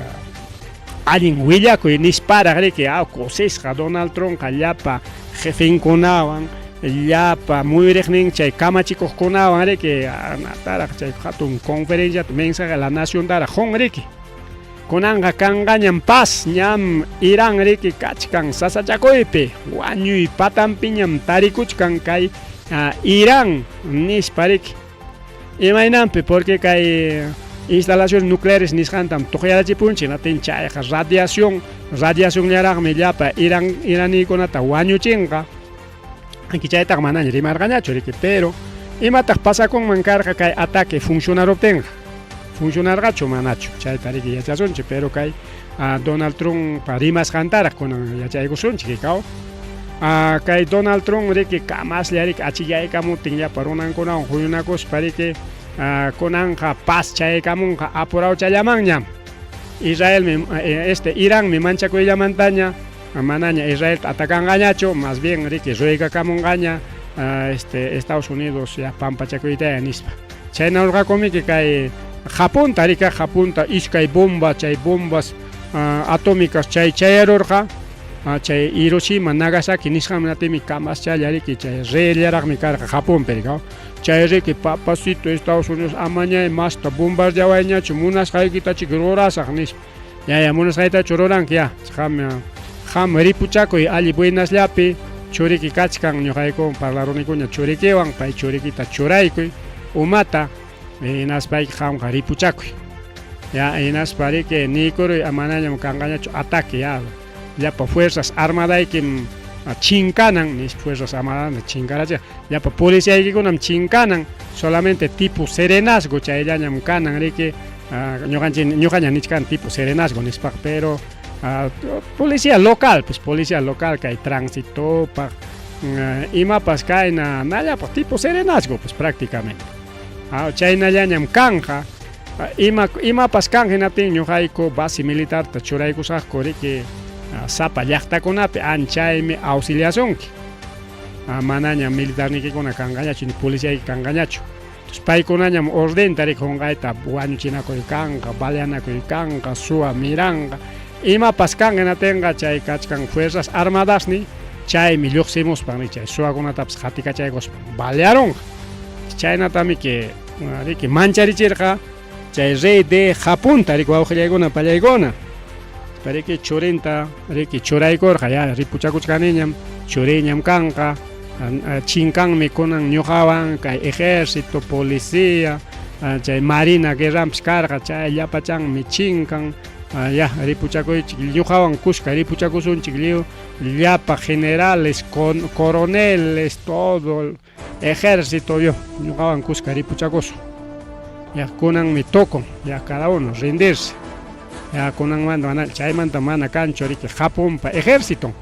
allin willakuy nisparaq riki kusisqa Donald Trumpqa llapa jefenkunawan llapa muyuriqnin chay kamachikuqkunawan riki nataraq chay hatun conferenciata mensaje a la naciontaraq qun riki. Kunanqa kanqañam paz, ñam Irán riki kachkan sasachakuypi, wañuy patanpiñam tarikuchkan kay Irán nispa riki. Imaynanpi? Porque kay instalaciones nucleares nisqantam tuqyarachipunchik, hinaptin chayqa radiación, radiacionllaraqmi llapa Irán iraniykunata wañuchinqa. Aunque chaytaqa manaña rimarqañachu riki, pero imataq pasakunman karqa kay ataque funcionaruptinqa? Funcionarqachu manachu? Chayta riki yachasunchik, pero kay Donald Trumppa rimasqantaraq kunan yachaykusunchik ikaw. Kay Donald Trump riki kamaslla riki achikyaykamuptin llapa runankunawan huñunakuspa riki kunanqa paz chayaykamunqa apurawchallamanñam. Israelmi este Iranmi manchakuyllamantaña manaña Israelta atacanqañachu, más bien riki ruegakamunqaña este Estados Unidos ya pampachakuytaya nispa. Chayna rurqakumiki kay Japonta riki Japonta iskay bomba chay bombas atómicas chay chayarurqa chay Hiroshima Nagasaki nisqanmanatimi kamaschalla riki chay reyllaraqmi karqa Japonpi riki. Chay riki papacito Estados Unidos amañay masta bombardeawayñachu munasqaykitachik rurasaq nispa. Ya ya munasqaytachu ruranki ya. Qam qam ripuchakuy alli buenasllapi churiki kachkan ñuqaykuwan parlarunikuña churikiwan pay churikita churaykuy umata hinaspayki qamqa ripuchakuy. Ya hinaspa riki niykuruy manañam kanqañachu ataque ya llapa fuerzas armadaykim chinkanan nispa fuerzas armadas chinkarachiq llapa policiaykikunam chinkanan solamente tipo serenazgo chayllañam kanan riki ñuqanchik ñuqaña nichkan tipo serenazgo nispaqa pero policía local pues policía local kay transitopaq imapas kayna nallapaq tipo serenazgo pues prácticamente chaynallañam kanqa ima imapas kan hinaptin ñuqayku base militarta churaykusaqku riki sapa llaqtakunapi anchaymi auxiliasunki manañam militarnikikuna kanqañachu ni policiayki kanqañachu. Entonces paykunañam ordenta riki qunqayta wañuchinakuy kanqa, baleanakuy kanqa, suwa miranqa, imapas kan hinaptinqa chay kachkan fuerzas armadasni chaymi lluqsimuspan riki chay suwakunatapas qatikachaykuspan balearunqa. Chaynatamiki riki mancharichirqa chay rey de Japonta riki wawqillaykuna pallaykuna. Riki churinta riki churaykurqa ya ripuchakuchkaniñam churiyñam kanqa chinkanmi kunan ñuqawan kay ejército, policía, chay marina guerranpis karqa chay llapachanmi chinkan ya ripuchakuychik ñuqawan kuska ripuchakusunchik lliw llapa generales, coroneles, todo ejército yo ñuqawan kuska ripuchakusun. Ya kunanmi tukun ya cada uno rendirse. Ya kunanmanta mana chaymanta mana kanchu riki Japonpa ejército.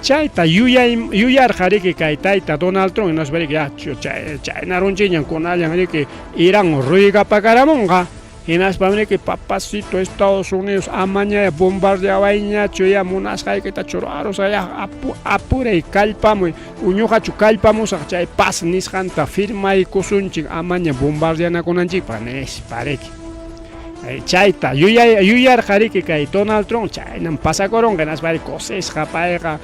Chayta yuyay yuyarqa riki kay tayta Donald Trump hinaspa riki ya chay chaynarunchikñam kunallan riki Irán ruygapakaramunqa. Hinaspam riki papacito Estados Unidos amañaya bombardeawayñachu ya munasqaykita churarusaq ya apu apuray kallpamuy ñuqachu kallpamusaq chay paz nisqanta firmaykusunchik amaña bombardeanakunanchikpaq nispa riki. Chayta yuyay yuyarqa riki kay Donald Trump chaynam pasakurunqa hinaspa kusisqa payqa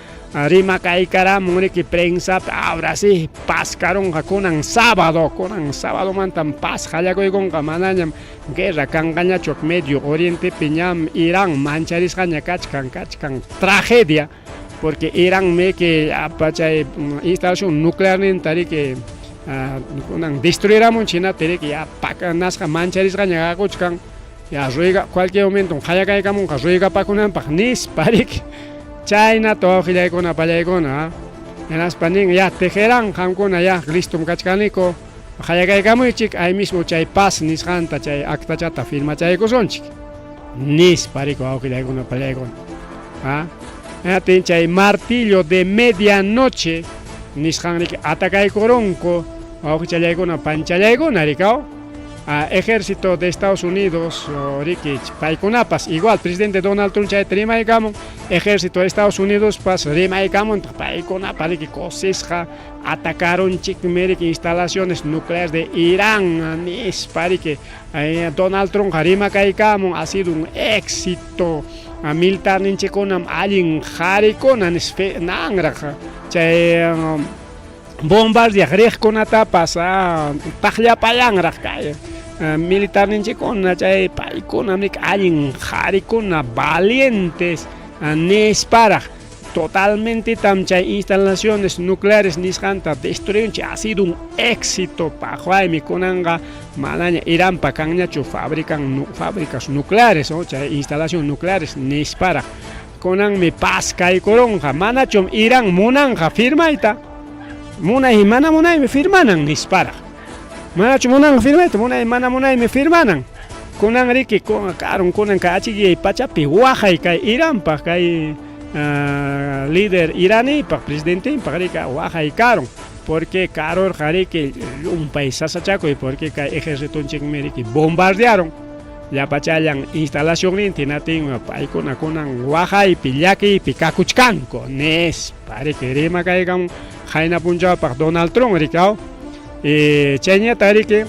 rimakaykaramun riki prensapi ahora sí paz karunqa kunan sábado kunan sabadomantam paz qallakuykunqa manañam guerra kanqañachu Medio Orientepi ñam Irán mancharisqaña kachkan kachkan tragedia. Porque Iranmi que apa chay instalación nuclearninta riki kunan destruiramunchik hinaptin riki ya pakanasqa mancharisqaña kakuchkan. Ya ruega cualquier momento qayakaykamunqa ruegapakunanpaq nispa riki. Chaynata wawqillaykuna pallaykuna hinaspa nin ya Teherán qamkuna ya listom kachkaniku qayakaykamuychik ahí mismo chay paz nisqanta chay actachata firmachaykusunchik nispa riki wawqillaykuna pallaykuna. ¿Ah? Hinaptin chay martillo de medianoche nisqan riki atacaykurunku wawqichallaykuna panchallaykuna rikaw. Ejército de Estados Unidos riki paykunapas igual presidente Donald Trump chayta rimaykamun ejército de Estados Unidos pas rimaykamun paykunapa riki kusisqa atacarunchikmi riki instalaciones nucleares de Irán nispa riki Donald Trump rimakaykamun ha sido un éxito militarninchikkunam allin qarikuna nispa nanraq chay bombardeaq riqkunatapas paqllapayanraq kay militarninchikkuna chay paykunam riki allin qarikuna valientes nisparaq totalmentetam chay instalaciones nucleares nisqanta destruyunchik ha sido un éxito paqwaymi kunanqa manaña Iranpa kanñachu fabrican fábricas nucleares o chay instalación nucleares nisparaq kunanmi paz kaykurunqa manachum Irán munanqa firmayta munay mana munaymi firmanan nisparaq manachu munanqa firmayta munay mana munaymi firmanan kunan riki karun kunan kay achikllay pachapi waqay kay Iranpaq kay líder iranipaq presidentinpaq riki waqay karun porque karurqa riki llumpay sasachakuy porque kay ejercitonchikmi riki bombardearon llapachallan instalacionninta hinaptin paykuna kunan waqaypi llakiypi kakuchkanku nispa riki rimakaykamun qayna punchawpaq Donald Trump riki aw chayñata riki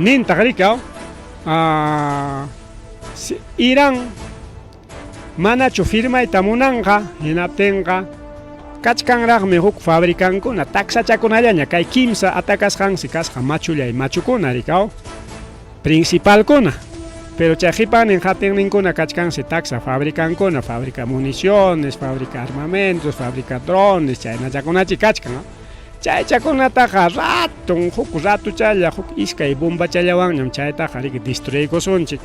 nintaq riki aw Irán manachu firmayta munanqa hinaptinqa kachkanraqmi huk fabricankuna taksachakunallaña kay kimsa atacasqansi kasqa machullay machukuna riki aw principalkuna pero chay qipannin qatinninkuna kachkansi taksa fabricankuna fabrica municiones fabrica armamentos fabrica drones chaynachakunachi kachkan chaychakunataqa ratun huk ratuchalla huk iskay bombachallawanñam chaytaqa riki destruykusunchik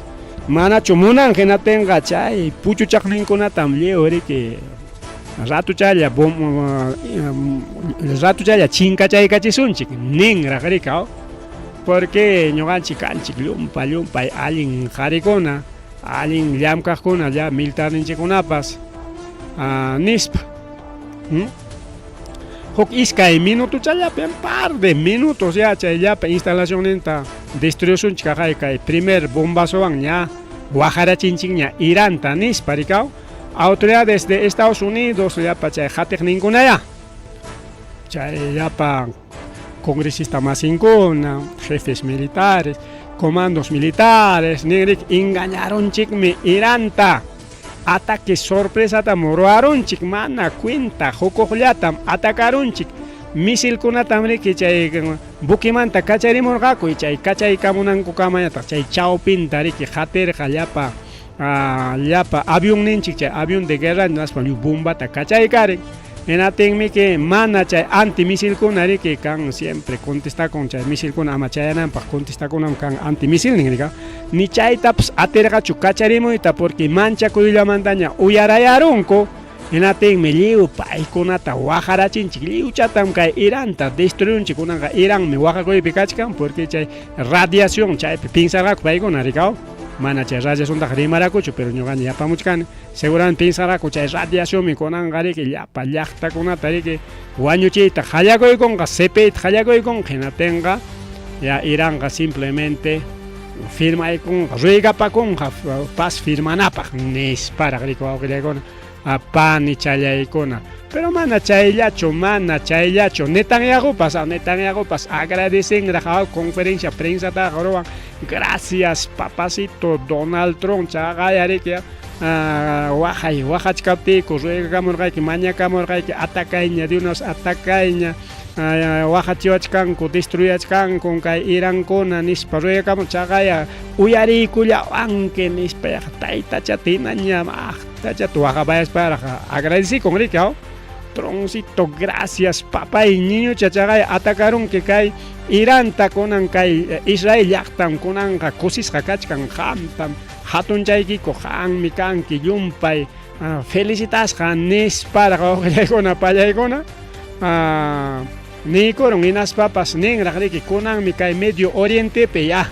manachu munanqa hinaptinqa chay puchuchaqninkunatam lliw riki ratuchalla ratuchalla chinkachaykachisunchik ninraq riki aw porque ñuqanchik kanchik llumpa llumpay allin qarikuna allin llamkaqkuna ya militarninchikkunapas nispa. Huk iskay minutochallapi un par de minutos ya chay llapa instalacionninta destruyusunchik kaqay kay primer bombazowan ña waqarachinchikña Iranta nispa rikaw autoridades de Estados Unidos llapa chay qatiqninkunaya chay llapa congresista masinkuna jefes militares comandos militares ninrik engañaronchikmi Iranta ataque sorpresatam ruwarunchik mana cuenta hukuqllatam atacarunchik misilkunatam riki chay buquemanta kacharimurqaku chay kachaykamunankukamañataq chay chawpinta riki qatirqa llapa llapa avionninchik chay avión de guerra hinaspa lliw bombata kachaykarin hinaptinmi mana chay antimisilkuna riki kan siempre contestakun chay misilkuna ama chayananpaq contestakunam kan antimisilnin rika ni chaytapas atirqachu kacharimuyta porque manchakuyllamantaña uyarayarunku hinaptinmi lliw paykunata waqarachinchik lliwchatam kay Iranta destruyunchik kunanqa Iranmi waqakuypi kachkan porque chay radiación chaypi pinsarqaku paykuna rikaw mana chay radiaciontaqa rimarakuchu pero ñuqaña yapamuchkani seguramente pinsarqaku chay radiacionmi kunanqa riki llapa llaqtakunata riki wañuchiyta qallakuykunqa sipiyta qallakuykunqa hinaptinqa ya Iranqa simplemente firmaykunqa ruegapakunqa paz firmanapaq nisparaq riki wawqillaykuna panichallaykuna pero mana chayllachu Netanyahupas Netanyahupas agradecenraq conferencia prensataqa ruwan gracias papacito Donald Trump chaqaya riki waqay waqachkaptiyku ruegakamurqayki mañakamurqayki atacayña de una vez atacayña. Waqachiwachkanku, destruyachkanku kay Irankuna nispa ruyakamun chaqaya uyariykullawanki nispa yaqa taytachata hinaña aqtachata waqapayasparaq agradecikun riki aw Troncito gracias papay ñiñucha chaqaya atakarunki kay Iranta kunan kay Israel llaqtam kunanqa kusisqa kachkan qamtam hatunchaykiku qanmi kanki llumpay felicitasqa nisparaq wawqillaykuna pallaykuna niykurun hinaspapas ninraq riki kunanmi kay Medio Orientepi ya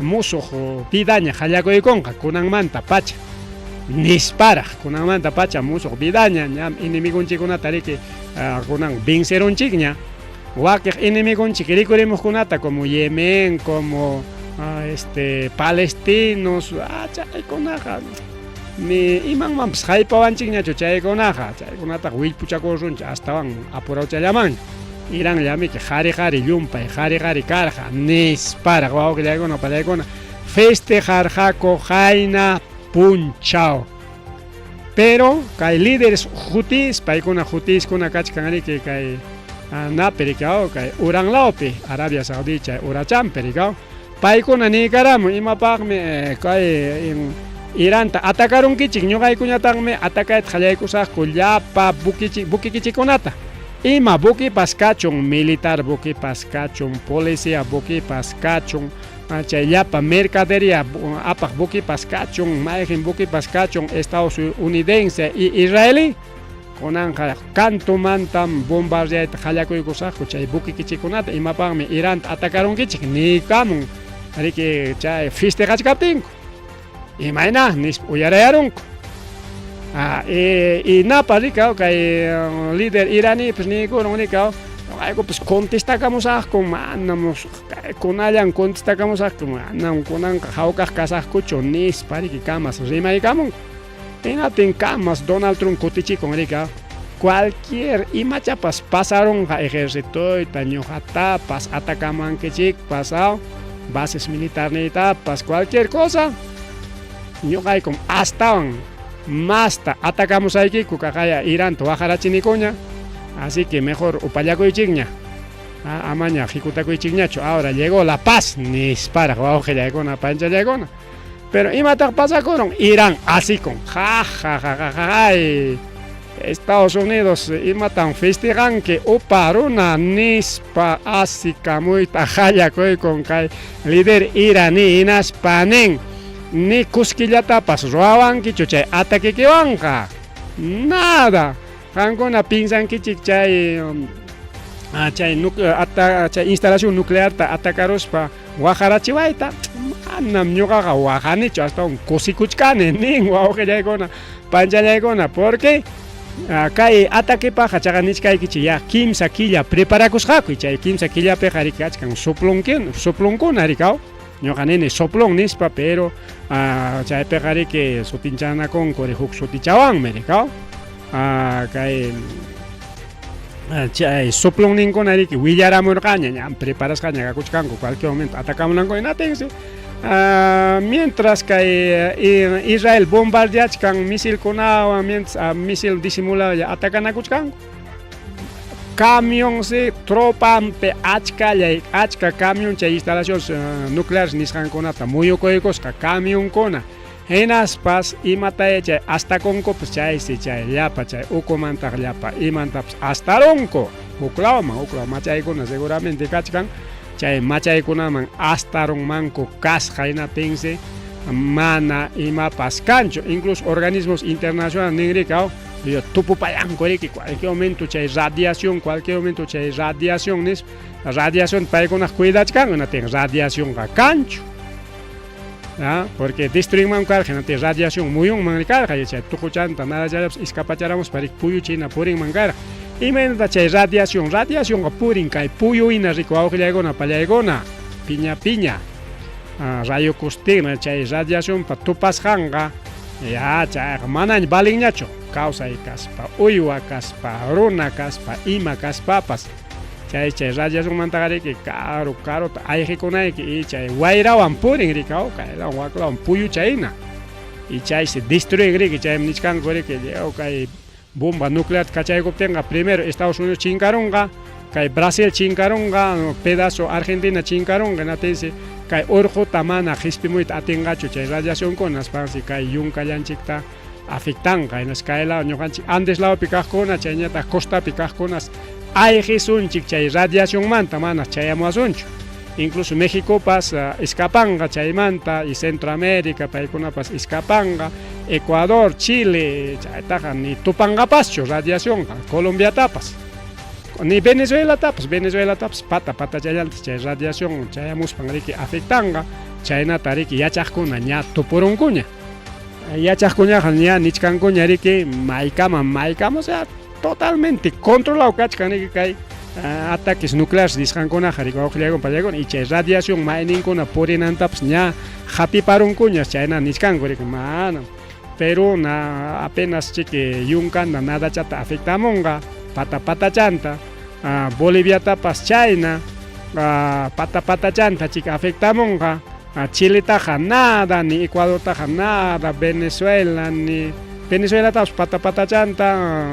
musuq vidaña qallakuykunqa kunanmanta pacha nisparaq kunanmanta pacha musuq vidaña ñam enemigonchikkunata riki kunan vencerunchikña wakiq enemigonchik rikurimuqkunata como Yemen como este palestinos chaykunaqa ni imanmanpas haypawanchikñachu chaykunaqa chaykunataqa willpuchakurunchik astawan apurawchallamanña Irán llamiki qhari qhari llumpay qhari qhari karqa nisparaq wawqillaykuna pallaykuna festejarqaku qayna punchaw pero kay líderes hutíes paykuna hutíeskuna kachkan riki kay napi riki kay uran lawpi Arabia Saudí chay urachampi riki paykuna niykaramun imapaqmi kay Iranta atakarunkichik ñuqaykuñataqmi atakayta qallaykusaqku llapa buquikichikkunata ima buquipas kachun militar buquipas kachun policía buquipas kachun chay llapa mercadería apaq buquipas kachun mayqin buquipas kachun Estados Unidense y israelí kunanqa kantumantam bombardeayta qallakuykusaqku chay buquikichikkunata imapaqmi Iranta atakarunkichik niykamun riki chay festejachkaptinku imayna nispa uyarayarunku y napa rikaw kay líder iranípas niykurun rikaw ñuqaykupas contestakamusaqku manam kunallan contestakamusaqku manam kunanqa hawkaq kasaqkuchu nispa riki kamas rimaykamunku hinaptin kamas Donald Trump kutichikun rikaw cualquier imachapas pasarunqa ejercitoyta ñuqatapas atakamankichikpas aw bases militarniytapas cualquier cosa ñuqaykum astawan masta atakamusaykiku kaqaya Iranta waqarachinikuña así que mejor upallakuychikña amaña hikutakuychikñachu ahora llegó la paz nisparaq wawqillaykuna panchallaykuna pero imataq pasakurun Irán asikun ja ja ja ja ja Estados Unidos imatam festejanki upa runa nispa asikamuyta qallakuykun kay líder iraní hinaspa nin ni kuskillatapas ruwawankichu chay ataquekiwanqa nada qankuna pinsankichik chay chay chay instalación nuclearta atacaruspa waqarachiwayta manam ñuqaqa waqanichu astawan kusikuchkani nin wawqillaykuna panchallaykuna porque kay ataquepaqqa chaqa nichkaykichik ya kimsa killa preparakusqaku chay kimsa killapiqa riki kachkan soplonkuna rikaw ñuqa nini soplón nispa pero chaypiqa riki sutichanakunku huk sutichawanmi rikaw kay chay soplonninkuna riki willaramurqaña ñam preparasqaña kakuchkanku cualquier momento atakamunanku hinatinsi mientras kay Israel bombardeachkan misilkunawan mientras misil disimulado atakanakuchkanku camionsi tropampi achkallay achka camión chay instalaciones nucleares nisqankunata muyukuykusqa camionkuna hinaspas imataya chay astakunkupas chaysi chay llapa chay ukumantaq llapa imantapas astarunku huklawman huklaw machaykuna seguramente kachkan chay machaykunaman astarunmanku kasqa hinaptinsi mana imapas kanchu incluso organismos internacionales ninrikaw tupupayanku riki cualquier momento chay radiación cualquier momento chay radiación nispa radiación paykunaq cuidachkanku hinaptin radiacionqa kanchu porque destruinman karqa hinaptin radiación muyunman karqa chay tuquchanta nadachallapas iskapacharamuspa riki puyucha hina purinman karqa imaynata chay radiación radiacionqa purin kay puyu hina riki wawqillaykuna pallaykuna piña piña rayo kustin chay radiacionpa tupasqanqa ya chayqa manaña valinñachu kawsay kaspa uywa kaspa runa kaspa ima kaspapas chay chay radiacionmantaqa riki karu karuta ayqikunayki y chay wayrawan purin rikaw kaylawan waklawan puyucha hina y chaysi destruyen riki chaymi nichkanku riki kay bomba nuclear kachaykuptinqa primero Estados Unidos chinkarunqa. Kay Brasil chinkarunqa, pedazo Argentina chinkarunqa, hinatinsi kay urquta mana qispimuyta atinqachu chay radiacionkuna, nispansi kay yunkallanchikta afectanqa. Hinaspa kay law ñuqanchik Andes lawpi kaqkuna, chayñataq costapi kaqkunas ayqisunchik chay radiacionmanta, mana chayamuwasunchu. Incluso Méxicopas escapanqa chaymanta, y Centroamérica paykunapas escapanqa, Ecuador, Chile, chaytaqa ni tupanqapaschu radiacionqa, Colombiatapas. Ni Venezuelatapas, Venezuelatapas pata patachallantas chay radiación chayamuspan riki afectanqa, chaynata riki yachaqkuna ña tupurunkuña. Yachaqkunaqa ña nichkankuña riki maykama maykama, o sea, totalmente controlado kachkan riki kay ataques nucleares nisqankunaqa riki wawqillaykuna pallaykuna, y chay radiación mayninkuna purinantapas ña hapiparunkuña, chayna nichkanku riki mana. Perú na apenas chiki yunkanta nadachata afectamunqa pata patachanta, Boliviatapas chayna pata patachanta chiki afectamunqa, Chiletaqa nada, ni Ecuadortaqa nada, Venezuela ni Venezuelatapas pata patachanta,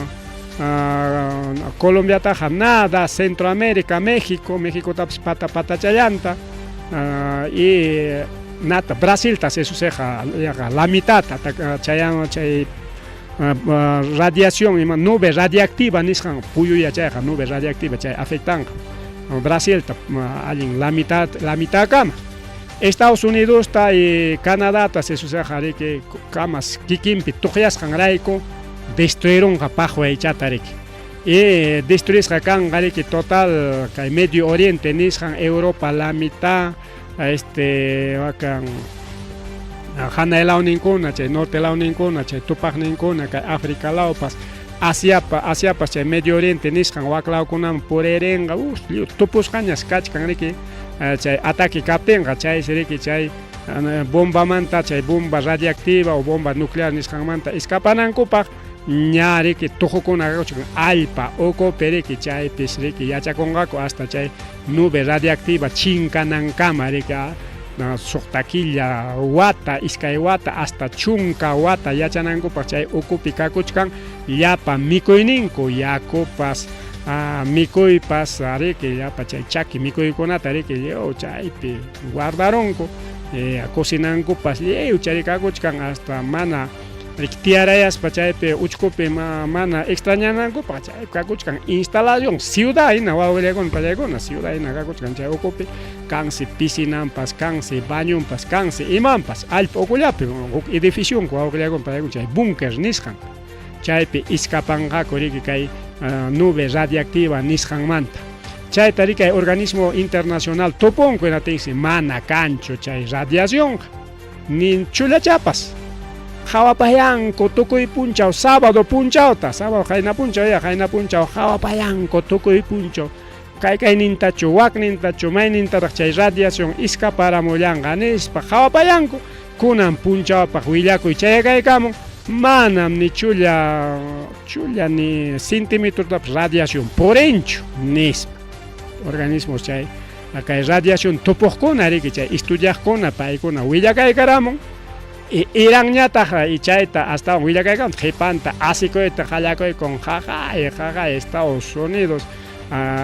Colombiataqa nada, Centroamérica, México, Mexicotapas pata patachallanta, y nata Brasiltas eso seqa yaqa la mitad chayan chay radiación ima nube radiactiva nisqan puyuya chayqa nube radiactiva chay afectanqa Brasilta allin la mitad la mitadkama. Estados Unidosta y Canadata eso seqa riki kamas kikinpi tuqyasqanrayku destruirunqa paqwaychata riki. Y destruisqa kanqa riki total kay Medio Oriente nisqan Europa la mitad, este wakan hanay lawninkuna, chay norte lawninkuna, chay tupaqninkuna, kay África lawpas, Asiapa, Asiapas chay Medio Oriente nisqan wak lawkunaman puririnqa, lliw tupusqañas kachkan riki chay ataque kaptinqa, chaysi riki chay bombamanta, chay bomba radiactiva o bomba nuclear nisqanmanta escapanankupaq ña riki tuqukuna kakuchkan allpa ukupi riki, chaypis riki yachakunqaku hasta chay nube radiactiva chinkanankama riki, suqta killa, wata, iskay wata, hasta 10 wata yachanankupaq chay ukupi kakuchkan llapa mikuyninku, yakupas, mikuypas riki, llapa chay chaki mikuykunata riki lliw chaypi guardarunku, cocinankupas lliw chay kakuchkan hasta mana riki tiyarayaspa chaypi uchkupi mana extrañanankupaq chaypi kakuchkan instalación ciudad hina wawqillaykuna pallaykuna ciudad hina kakuchkan chay ukupi, kansi piscinanpas, kansi bañonpas, kansi imanpas allpa ukullapi huk edificionku wawqillaykuna pallaykuna chay búnker nisqan, chaypi iskapanqaku riki kay nube radiactiva nisqanmanta. Chayta riki kay organismo internacional tupunku hinatinsi mana kanchu chay radiacionqa ni chullachapas. Qhawapayanku tukuy punchaw sábado punchawta, sábado qayna punchaw ya qayna punchaw qhawapayanku tukuy punchaw kay kaynintachu waknintachu maynintaraq chay radiación iskaparamullanqa nispa qhawapayanku. Kunan punchawpaq willakuy chayakaykamun manam ni chulla chulla ni centímetrotapas radiación purinchu nispa. Organismos chay kay radiación tupuqkuna riki chay estudiaqkuna paykuna willakaykaramun. Y Iranñataq y chayta astawan willakaykamun qhipanta asikuyta qallakuykun jaqay jaqay Estados Unidos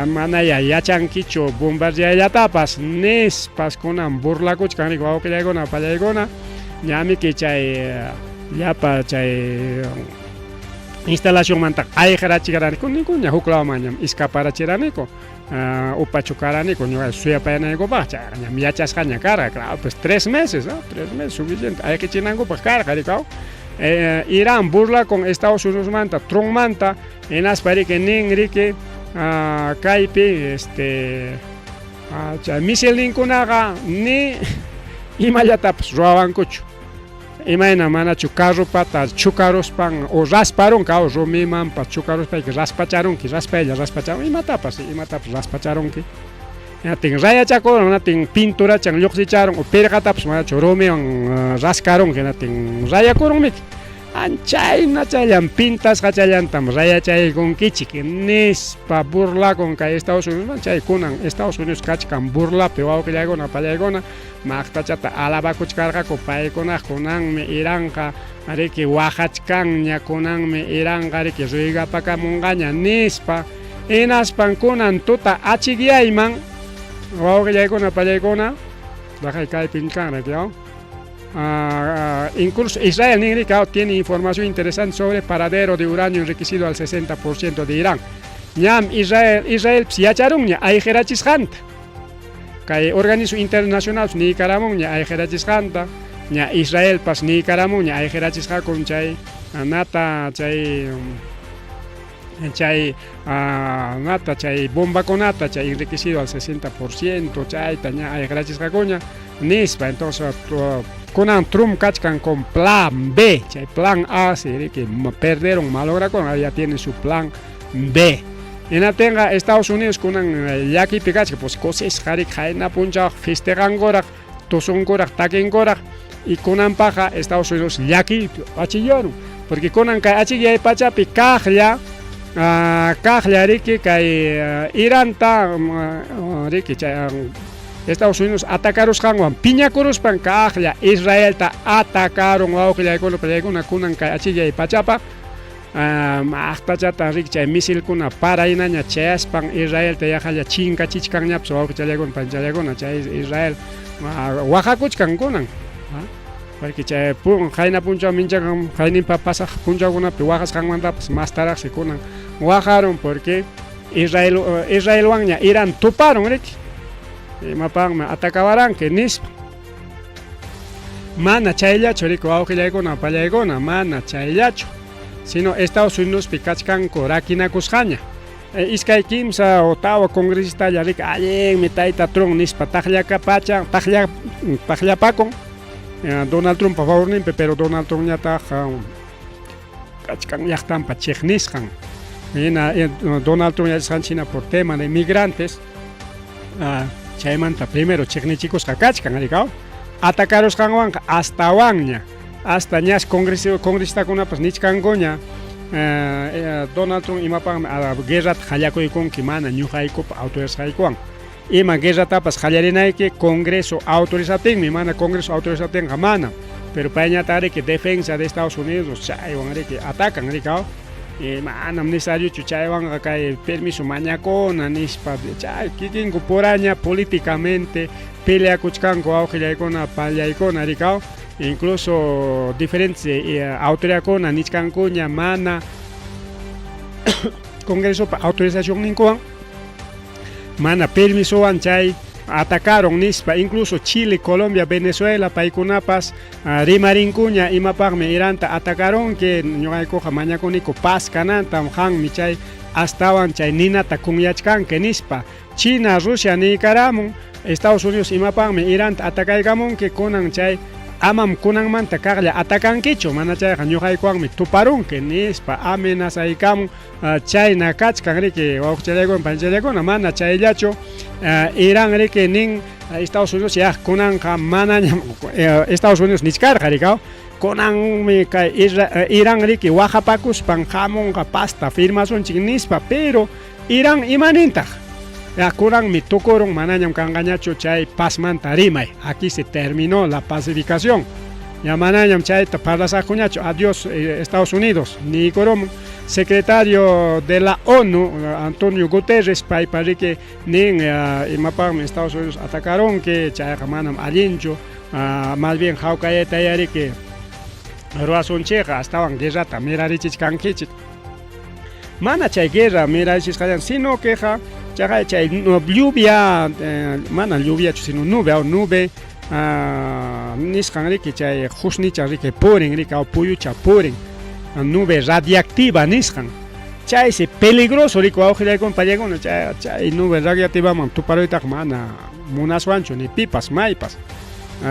manaya yachankichu bombardeayllatapas nispas kunan burlakuchkan riki wawqillaykuna pallaykuna, ñamiki chay llapa chay instalacionmanta ayqirachiraniku nikuña huk lawman ñam escaparachiraniku, upachu karaniku ñuqa suyapayanaykupaq, chayqa ñam yachasqaña karqa, claro, pues 3 meses, ¿no? 3 meses suficiente ayqichinankupaq karqa rikaw. Irán burla con Estados Unidosmanta, Trumpmanta, hinaspa riki nin riki kaypi este chay misilninkunaqa ni imallatapas ruwawankuchu. Imayna manachu carropata chukaruspan o rasparunka o rumimanpas chukaruspayki raspacharunki, raspaylla raspacharunki, imatapas, imatapas raspacharunki. Hinatin rayachakurun, hinatin pinturachan lluqsicharun o pirqatapas manachu rumiwan raskarunki, hinatin rayakurunmiki. Anchayna chayllam pintasqachallantam rayachaykunkichik nispa burlakun kay Estados Unidos, chay kunan Estados Unidos kachkan burlapi wawqillaykuna pallaykuna maqtachata alabakuchkarqaku paykunaq kunanmi Iranqa riki waqachkanña, kunanmi Iranqa riki ruygapakamunqaña nispa. Hinaspan kunan tuta achikyayman wawqillaykuna pallaykuna raqay kaypin kanraq incluso Israel ninrika tiene información interesante sobre paradero de uranio enriquecido al 60% de Irán. Ñam Israel Israel yacharunña ayqirachisqanta. Kay organismo internacional niykaramunña ayqirachisqanta, ña Israelpas niykaramunña ayqirachisqakun chay nata chay chay nata chay bombakunata chay enriquecido al 60% chayta ña ayqirachisqakuña nispa. Entonces kunan Trump kachkan con plan B, chay plan A se que perdieron, malograron, ya tiene su plan B. Hinatinqa Estados Unidos kunan llakipi kachka, pues kusisqa riki qayna punchaw festejankuraq, tusunkuraq, takinkuraq y kunanpaqa Estados Unidos llakiypi achillarun, porque kunan kay achikyay pachapi kaqlla kaqlla riki kay Iranta riki chay Estados Unidos atacarusqanwan piñakuruspan kaqlla Israelta atacaron wawqillaykuna pallaykuna kunan kay achikyay pachapaq maqtachata riki chay misilkuna paraynaña chayaspan Israelta yaqalla chinkachichkanñapas wawqichallaykuna panchallaykuna chay Israel waqakuchkan kunan, porque chay qayna punchaw minchakan qayninpa pasaq punchawkunapi waqasqanmantapas mastaraqsi kunan waqarun, porque Israel Israelwanña Irán tuparun riki, imapaqmi atacawaranki nispa. Mana chayllachu riki wawqillaykuna pallaykuna, mana chayllachu, sino Estados Unidospi kachkanku rakinakusqaña. Iskay kimsa o tawa congresistalla riki allinmi tayta Trump nispa taqllakapacha taqlla taqllapakun Donald Trumpa favorninpi, pero Donald Trumpñataq kachkan llaqtanpa chiqnisqan. Hina Donald Trump yachasqanchik hina por tema de migrantes chaymanta primero chiqnichikusqa kachkan rikaw, atacarusqanwanqa astawanña, hasta ñas congresistakunapas nichkankuña Donald Trump imapaqmi guerrata qallakuykunki mana ñuqaykupa autorizasqaykuwan, ima guerratapas qallarinayki Congreso autorizaptinmi, mana Congreso autorizaptinqa mana, pero payñataq riki defensa de Estados Unidos chaywan riki atacan rikaw, manam necesariochu chaywanqa kay permiso mañakuna nispa, chay kikinku puraña políticamente peleakuchkanku wawqillaykuna pallaykuna rikaw. Incluso diferentes autoridadkuna nichkankuña mana Congresopa autorización ninkuwan, mana permisowan chay atacaron nispa. Incluso Chile, Colombia, Venezuela paykunapas rimarinkuña imapaqmi Iranta atacaronki, ñuqaykuqa mañakuniku paz kanantam, qanmi chay astawan chay ninata kunyachkanki nispa. China, Rusia niykaramun Estados Unidos imapaqmi Iranta atacaykamunki, kunan chay amam kunanmanta kaqlla atacankichu, mana chayqa ñuqaykuwanmi tuparunki nispa amenazaykamun. Chayna kachkan riki wawqichallaykuna panchallaykuna. Mana chayllachu, Irán riki nin Estados Unidos ya kunanqa manañam Estados Unidos nichkarqa rikaw, kunanmi kay Irán riki waqapakuspan hamunqa pazta firmasunchik nispa, pero Irán imanintaq, ya kunanmi tukurun, manañam kanqañachu chay pazmanta rimay, aquí se terminó la pacificación, ya manañam chayta parlasaqkuñachu, adiós Estados Unidos niykurumun. Secretario de la ONU Antonio Guterres paypa riki nin imapaqmi Estados Unidos atacaronki, chayqa manam allinchu, más bien hawkayayta riki ruwasunchikqa, astawan guerrata mirarichichkankichik. Mana chay guerra mirarichisqallan, sino queja chaqay chay lluvia, mana lluviachu sino nube, nube nisqan riki chay qusnicha riki purin riki, puyucha purin, nube radiactiva nisqan, chaysi peligroso riki wawqillaykuna pallaykuna, chay chay nube radiactivaman tuparuytaqa mana munaswanchu ni pipas maypas.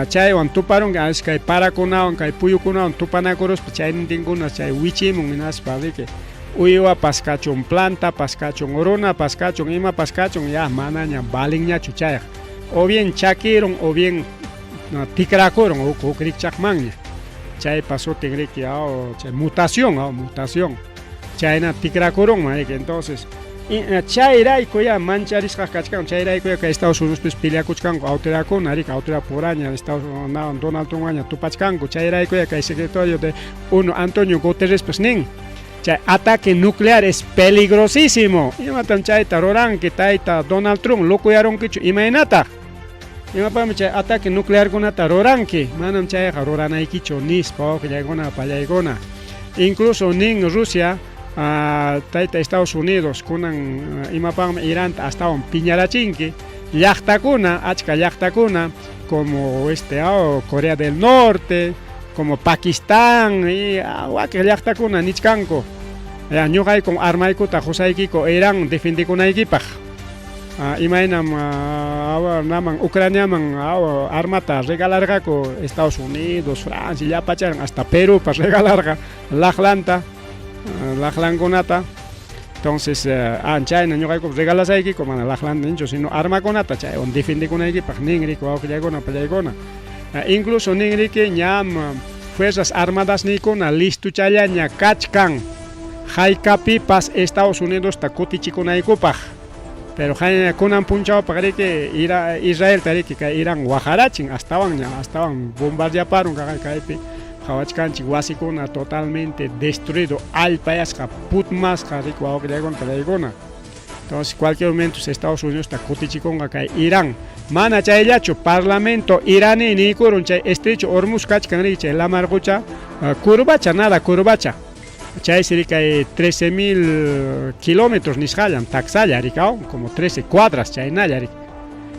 Chaywan tuparunki kay parakunawan kay puyukunawan tupanakuruspa chaynintinkuna chay wichimun hinaspa riki uywapas kachun, plantapas kachun, runapas kachun, imapas kachun, ya manaña valinñachu chayqa, o bien chakirun o bien tikrakurun huk huk rikchaqmanña, chaypa sutin riki chay mutación, mutación, chayna tikrakurunman riki. Entonces chayrayku ya mancharisqa kachkan, chayrayku ya kay Estados Unidospis peleakuchkanku autoridadkuna riki, autoridad puraña Estados Unidos Donald Trumpwaña tupachkanku, chayrayku ya kay secretario de ONU Antonio Guterres nin Chay ataque nuclear es peligrosísimo. Imatam chayta ruranki tayta Donald Trump, lokuyarunkichu imaynataq? Imapaqmi chay ataque nuclearkunata ruranki? Manam chayqa ruranaykichu nispa wawqillaykuna pallaykuna. Incluso nin Rusia tayta Estados Unidos kunan imapaqmi Iranta astawan piñarachinki llaqtakuna, achka llaqtakuna como este Corea del Norte, como Pakistán y wakiq llaqtakuna nichkanku. Ya ñuqaykum armaykuta qusaykiku Irán defendekunaykipaq. Imaynam naman Ucraniaman armata regalarqaku Estados Unidos, Francia, llapacharan hasta Perúpas regalarqa laqlanta, laqlankunata. Entonces, chayna ñuqaykupas regalasaykiku mana laqlanta ninchu, sino armakunata chaywan defendekunaykipaq ninriki wawqillaykuna pallaykuna. Incluso ninriki ñam Fuerzas Armadasniykuna listuchallaña kachkan haykapipas Estados Unidosta kutichikunaykupaq. Pero kunan punchawpaq riki Israelta riki kay Irán waqarachin astawan ña astawan bombardeaparun kaypi qawachkanchik wasikuna totalmente destruido allpayasqa putmasqa riki wawqillaykuna pallaykuna. Entonces cualquier momento Estados Unidos ta kutichikunqa kay Irán. Mana chayllachu parlamento iraní niykurun chay estrecho Hormuz kachkan riki chay lamar qucha curvacha nada curvacha. Chaysi riki kay 13.000 kilómetros nisqallan taksalla riki como 13 cuadras chaynalla riki.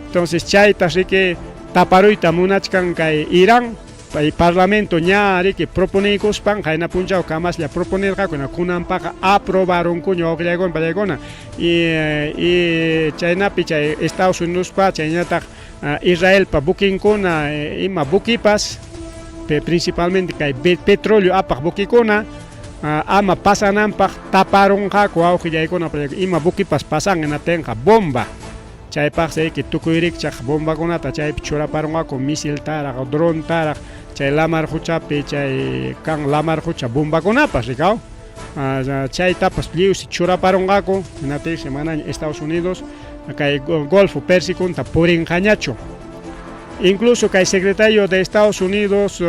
Entonces chaytas riki taparuyta munachkan kay Irán pay parlamento ña riki proponeykuspan qayna punchaw kamaslla proponerqaku kunanpaqa aprobarunkuña wawqillaykuna pallaykuna y chaynapi chay Estados Unidospa chaynataq Israelpa buquinkuna ima buquipas principalmente kay petróleo apaq buquikuna ama pasananpaq taparunqaku wawqillaykuna ima buquipas pasan hinaptinqa bomba. Chaypaqsi riki tukuy rikchaq bombakunata chaypi churaparunqaku misiltaraq, drontaraq, chay lamar quchapi chay kan lamar qucha bombakunapas rikaw. Chaytapas lliwsi churaparunqaku hinaptinsi manaña Estados Unidos kay Golfo Persiconta purinqañachu. Incluso kay secretario de Estados Unidos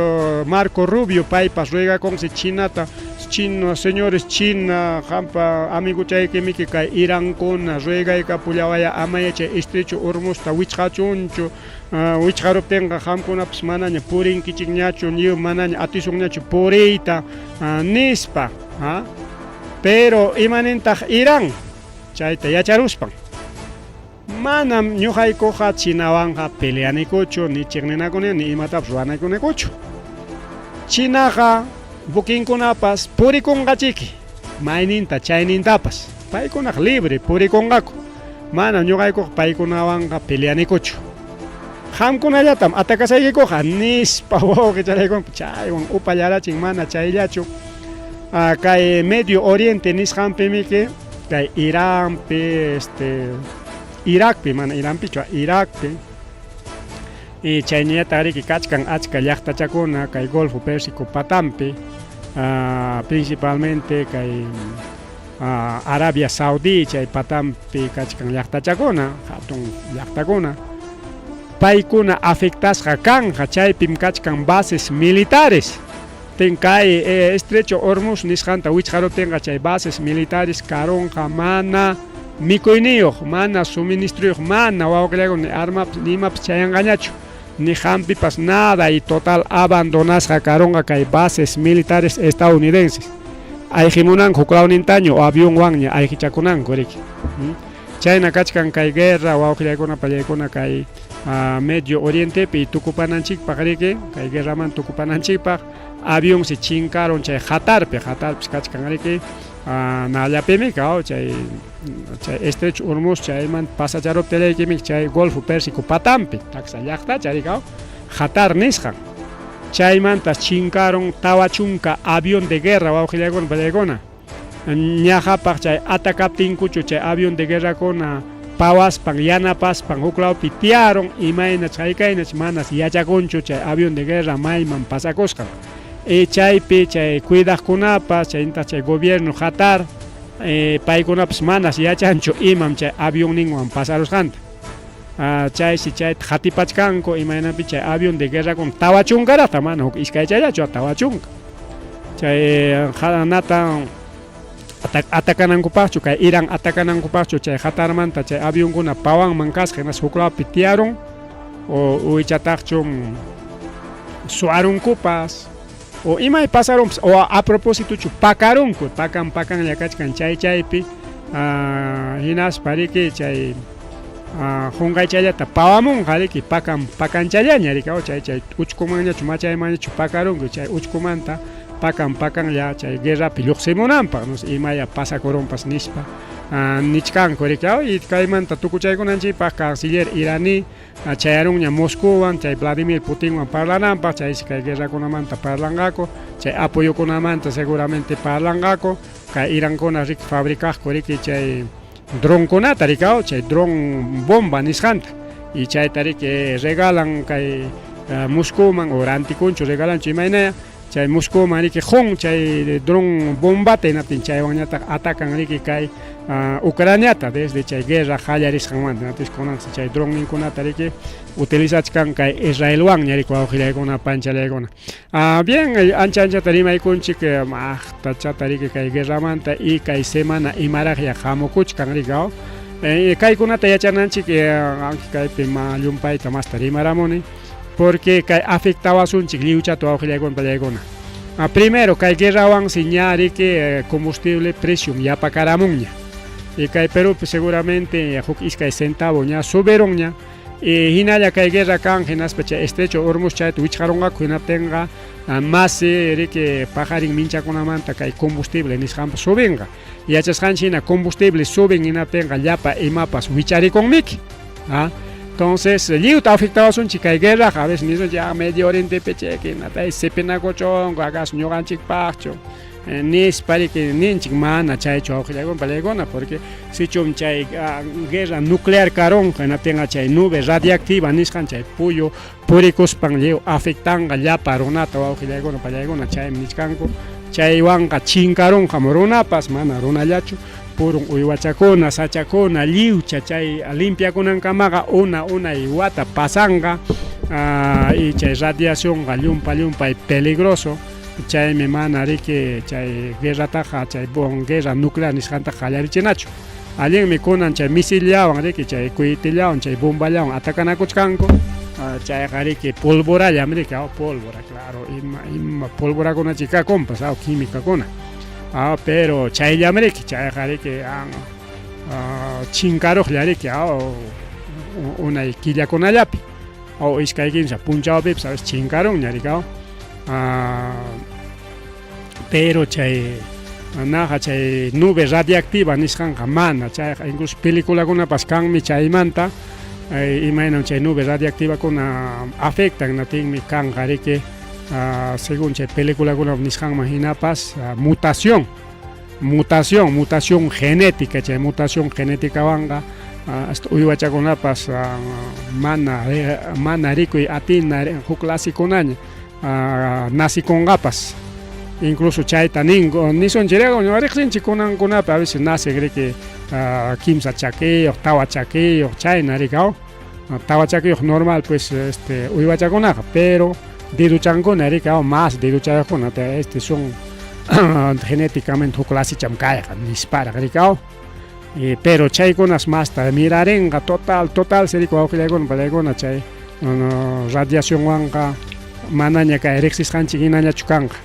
Marco Rubio paypas ruegakunsi Chinata, China, señores China, qampa amiguchaykimiki kay Irankuna ruegaykapullawaya amaya chay estrecho Hormuzta wichqachunchu, wichqaruptinqa qamkunapas manaña purinkichikñachu, lliw manaña atisunñachu puriyta nispa. Pero imanintaq Irán chayta yacharuspan. Manam ñuqaykuqa Chinawanqa peleanikuchu, ni chiqninakuni, ni imatapas ruwanakunikuchu. Chinaqa buquinkunapas purikunqachiki, mayninta chaynintapas. Paykunaqa libre purikunqaku. Manam ñuqaykuqa paykunawanqa peleanikuchu. Qamkunallatam atakasaykikuqa nispa wawqichalaykuna chaywan upallarachin mana chayllachu. Kay Medio Oriente nisqanpimiki kay Iranpi, Iraqpi, mana Iranpichu, Iraqpi. Y chaynillataq riki kachkan achka llaqtachakuna kay Golfo Pérsico patampi, principalmente kay Arabia Saudí chay patampi kachkan llaqtachakuna, hatun llaqtakuna. Paykuna afectasqa kanja, chaypim kachkan bases militares. Tin kay estrecho Hormuz nisqanta wichqaruptinqa chay bases militares karunqa mana mikuyniyuq, mana suministruyuq, mana wawqillaykuna ni armapas ni imapas chayanqañachu, ni hampipas nada y total abandonasqa karunqa kay bases militares estadounidenses. Ayqimunanku huk lawnintañu o avionwanña ayqichakunanku riki. Chayna kachkan kay guerra wawqillaykuna pallaykuna kay Medio Orientepi tukupananchikpaq riki, kay guerraman tukupananchikpaq avionsi chinkarun chay Qatarpi, Qatarpis kachkan riki nallapimi kaw chay estrecho Hormuz chayman pasacharuptillaykimiki chay Golfo Pérsico patampi taksa llaqtacha rikaw Qatar nisqan. Chaymantas chinkarun 40 avión de guerra wawqillaykuna pallaykuna. Ñaqapaq chay atakaptinkuchu chay avión de guerrakuna pawaspan yanapaspan huk lawpi tiyarun imaynach haykaynach manas yachakunchu chay avión de guerra mayman pasakusqan. Y chaypi chay cuidaqkunapas chaynataq chay gobierno Qatar paykunapas manas yachanchu imam chay avionninwan pasarusqanta. Chaysi chayta qatipachkanku imaynapi chay avión de guerrakuna 40 mana huk iskaychallachu 40. Chay nata Atakanankupaqchu kay Irán atakanankupaqchu chay Qatarmanta chay avionkuna pawanman kasqa hinaspa huklawpi tiyarun o uychataqchu suwarunkupas o imay pasarunpas o a propósitochu pakarunku pakan pakanlla kachkan chay chaypi hinaspa riki chay qunqaychallata pawamunqa riki pakan pakanchallaña riki chay chay uchkumanñachu machaymanñachu pakarunku chay uchkumanta pakan pakanlla chay guerrapi lluqsimunanpaq no imaya pasakurunpas nispa nichkanku riki y kaymanta tukuchaykunanchikpaq canciller iraní chayarunña Moscuwan chay Vladimir Putinwan parlananpaq chaysi kay guerrakunamanta parlanqaku chay apoyokunamanta seguramente parlanqaku kay Irankuna riki fabricaqku riki chay dronkunata riki chay dron bomba nisqanta y chayta riki regalan kay Moscuman o rantikunchu regalanchu imaynaya chay Moscuman riki qun chay dron bombata hinaptin chaywanñataq atacan riki kay Ucraniata desde chay guerra qallarisqanmanta hinaptinsi kunanqa chay dronninkunata riki utilizachkan kay Israelwanña riki wawqillaykuna panchallaykuna. Bien, ancha anchata rimaykunchik maqtachata riki kay guerramanta y kay semana imaraqya hamukuchkan riki kaykunata yachananchik kaypi ma llumpayta masta rimaramuni porque kay afectawasunchik lliwchata wawqillaykuna pallaykuna. Primero kay guerrawansi ña riki combustible precio yapakaramunña y kay Perúpi seguramente huk iskay centavo ña subirunña y hinalla kay guerra kan hinaspa chay estrecho Hormuz chayta wichqarunqaku hinaptinqa más riki paqarin minchakunamanta kay combustible nisqanpas subinqa yachasqanchik hina combustible subin hinaptinqa llapa imapas wicharikunmiki. Entonces lliwta afectawasunchik kay guerraqa a veces nisunchik ya Medio Orientepi chayki hinatay sipinakuchunku acaso ñuqanchikpaqchu nispa riki ninchik mana chaychu wawqillaykuna pallaykuna porque sichum chay guerra nuclear karunqa hinaptinqa chay nube radiactiva nisqan chay puyu purikuspan lliw afectanqa llapa runata wawqillaykuna pallaykuna chaymi nichkanku chaywanqa chinkarunqam runapas mana runallachu purun uywachakuna sachakuna lliwcha chay limpiakunankamaqa una unay wata pasanqa y chay radiacionqa llumpa llumpay peligroso chaymi mana riki chay guerrataqa chay guerra nuclear nisqantaqa qallarichinachu allinmi kunan chay misillawan riki chay cohetellawan chay bomballawan atakanakuchkanku chayqa riki polvorallam riki pólvora claro ima ima polvorakuna chay kakunpas quimicakuna pero chayllam riki chayqa riki chinkaruqlla riki unay killakunallapi o iskay kimsa punchawpipas a veces chinkarunña riki pero chay naqa chay nube radiactiva nisqanqa mana chayqa incluso peliculakunapas kanmi chaymanta imaynam chay nube radiactivakuna afectan natinmi kanqa riki según chay peliculakuna nisqanman hinapas mutación mutación mutación genética chay mutación geneticawanqa hasta uywachakunapas mana mana rikuy atina huk lasikunaña nacikunqapas incluso chayta ninku nisunchik riqsinchik kunankunapi a veces nacen riki kimsa chakiyuq tawa chakiyuq chayna riki tawa chakiyuq normal pues este uywachakunaqa pero deduchankuna riki más deduchayuqkuna este son genéticamente huk lasicham kayqa nisparaq riki pero chaykunas masta mirarinqa total total riki wawqillaykuna pallaykuna chay radiacionwanqa manaña kay riqsisqanchik hinañachu kanqa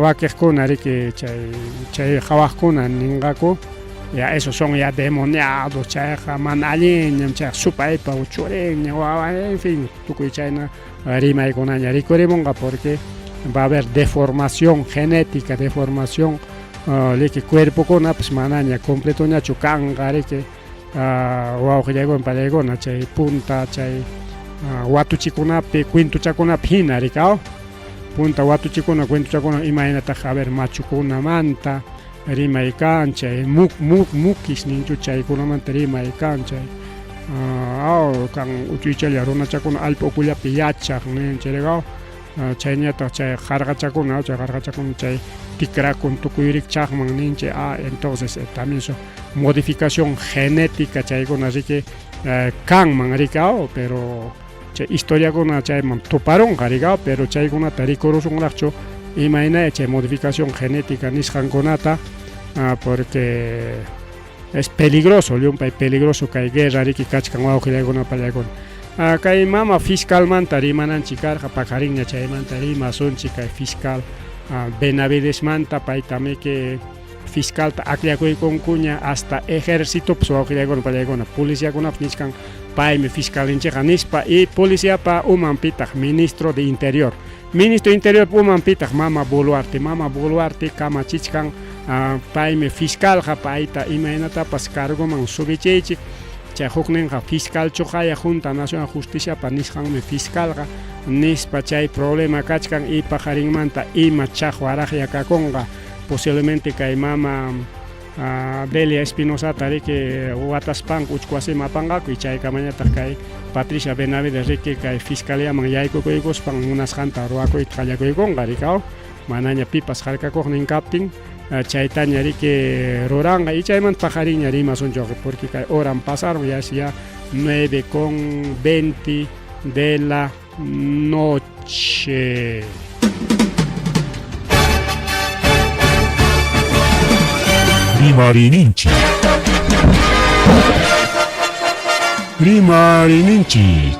wakiqkuna riki chay chay qhawaqkuna ninqaku ya esos son ya demoniados chayqa mana allinñam chayqa supaypa churinña wawa en fin tukuy chayna rimaykunaña rikurimunqa porque va a haber deformación genética deformación riki cuerpokunapas manaña completoñachu kanqa riki wawqillaykuna pallaykuna chay punta chay watuchikunapi cuentochakunapi hina riki punta watuchikuna cuentochakuna imaynataq a ver machukunamanta rimay kan chay mukis ninchu chaykunamanta rimay kan chay kan uchuychalla runachakuna allpa ukullapi yachaq ninchik chayñataq chay qarqachakuna chay qarqachakuna chay tikrakun tukuy rikchaqman ninchik entonces también su modificación genética chaykuna riki kanman riki pero chay historiakuna chayman tuparunqa riki pero chaykunata rikurusunraqchu imayna chay modificación genética nisqankunata Porque es peligroso, llumpay peligroso kay guerra riki kachkan wawqillaykuna pallaykuna. Kay mama fiscalmanta rimananchik karqa, paqarinña chaymanta rimasunchik kay fiscal Benavidesmanta, paytamiki fiscalta akllakuykunkuña hasta ejércitopas wawqillaykuna pallaykuna, policiakunapas nichkan paymi fiscalinchikqa nispa, y policiapa umanpitaq ministro de interior. Ministro de interior umanpitaq mama Boluarte, mama Boluarte kamachichkan paymi fiscalqa, payta imaynatapas cargoman subichiychik. Chay hukninqa fiscal chuqaya Junta Nacional Justiciapa nisqanmi fiscalqa nispa chay problema kachkan y paqarinmanta ima chaqwaraqya kakunqa, posiblemente kay mama Delia Espinosata riki wataspanku uchku wasiman apanqaku y chaykamañataq kay Patricia Benavides riki kay fiscaliaman yaykukuykuspan munasqanta ruwakuyta qallakuykunqa rikaw, manaña pipas harkakuqnin kaptin chaytaña riki ruranqa y chaymanta paqarinña rimasunchik porque kay horam pasaron, ya es ya 9:20 de la noche.
Rimarininchik. Rimarininchik.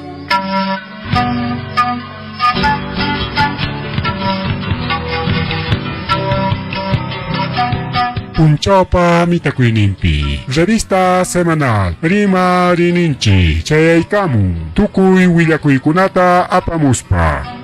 Punchawpa mitakuyninpi revista semanal Rimarininchik chayaykamun tukuy willakuykunata apamuspa.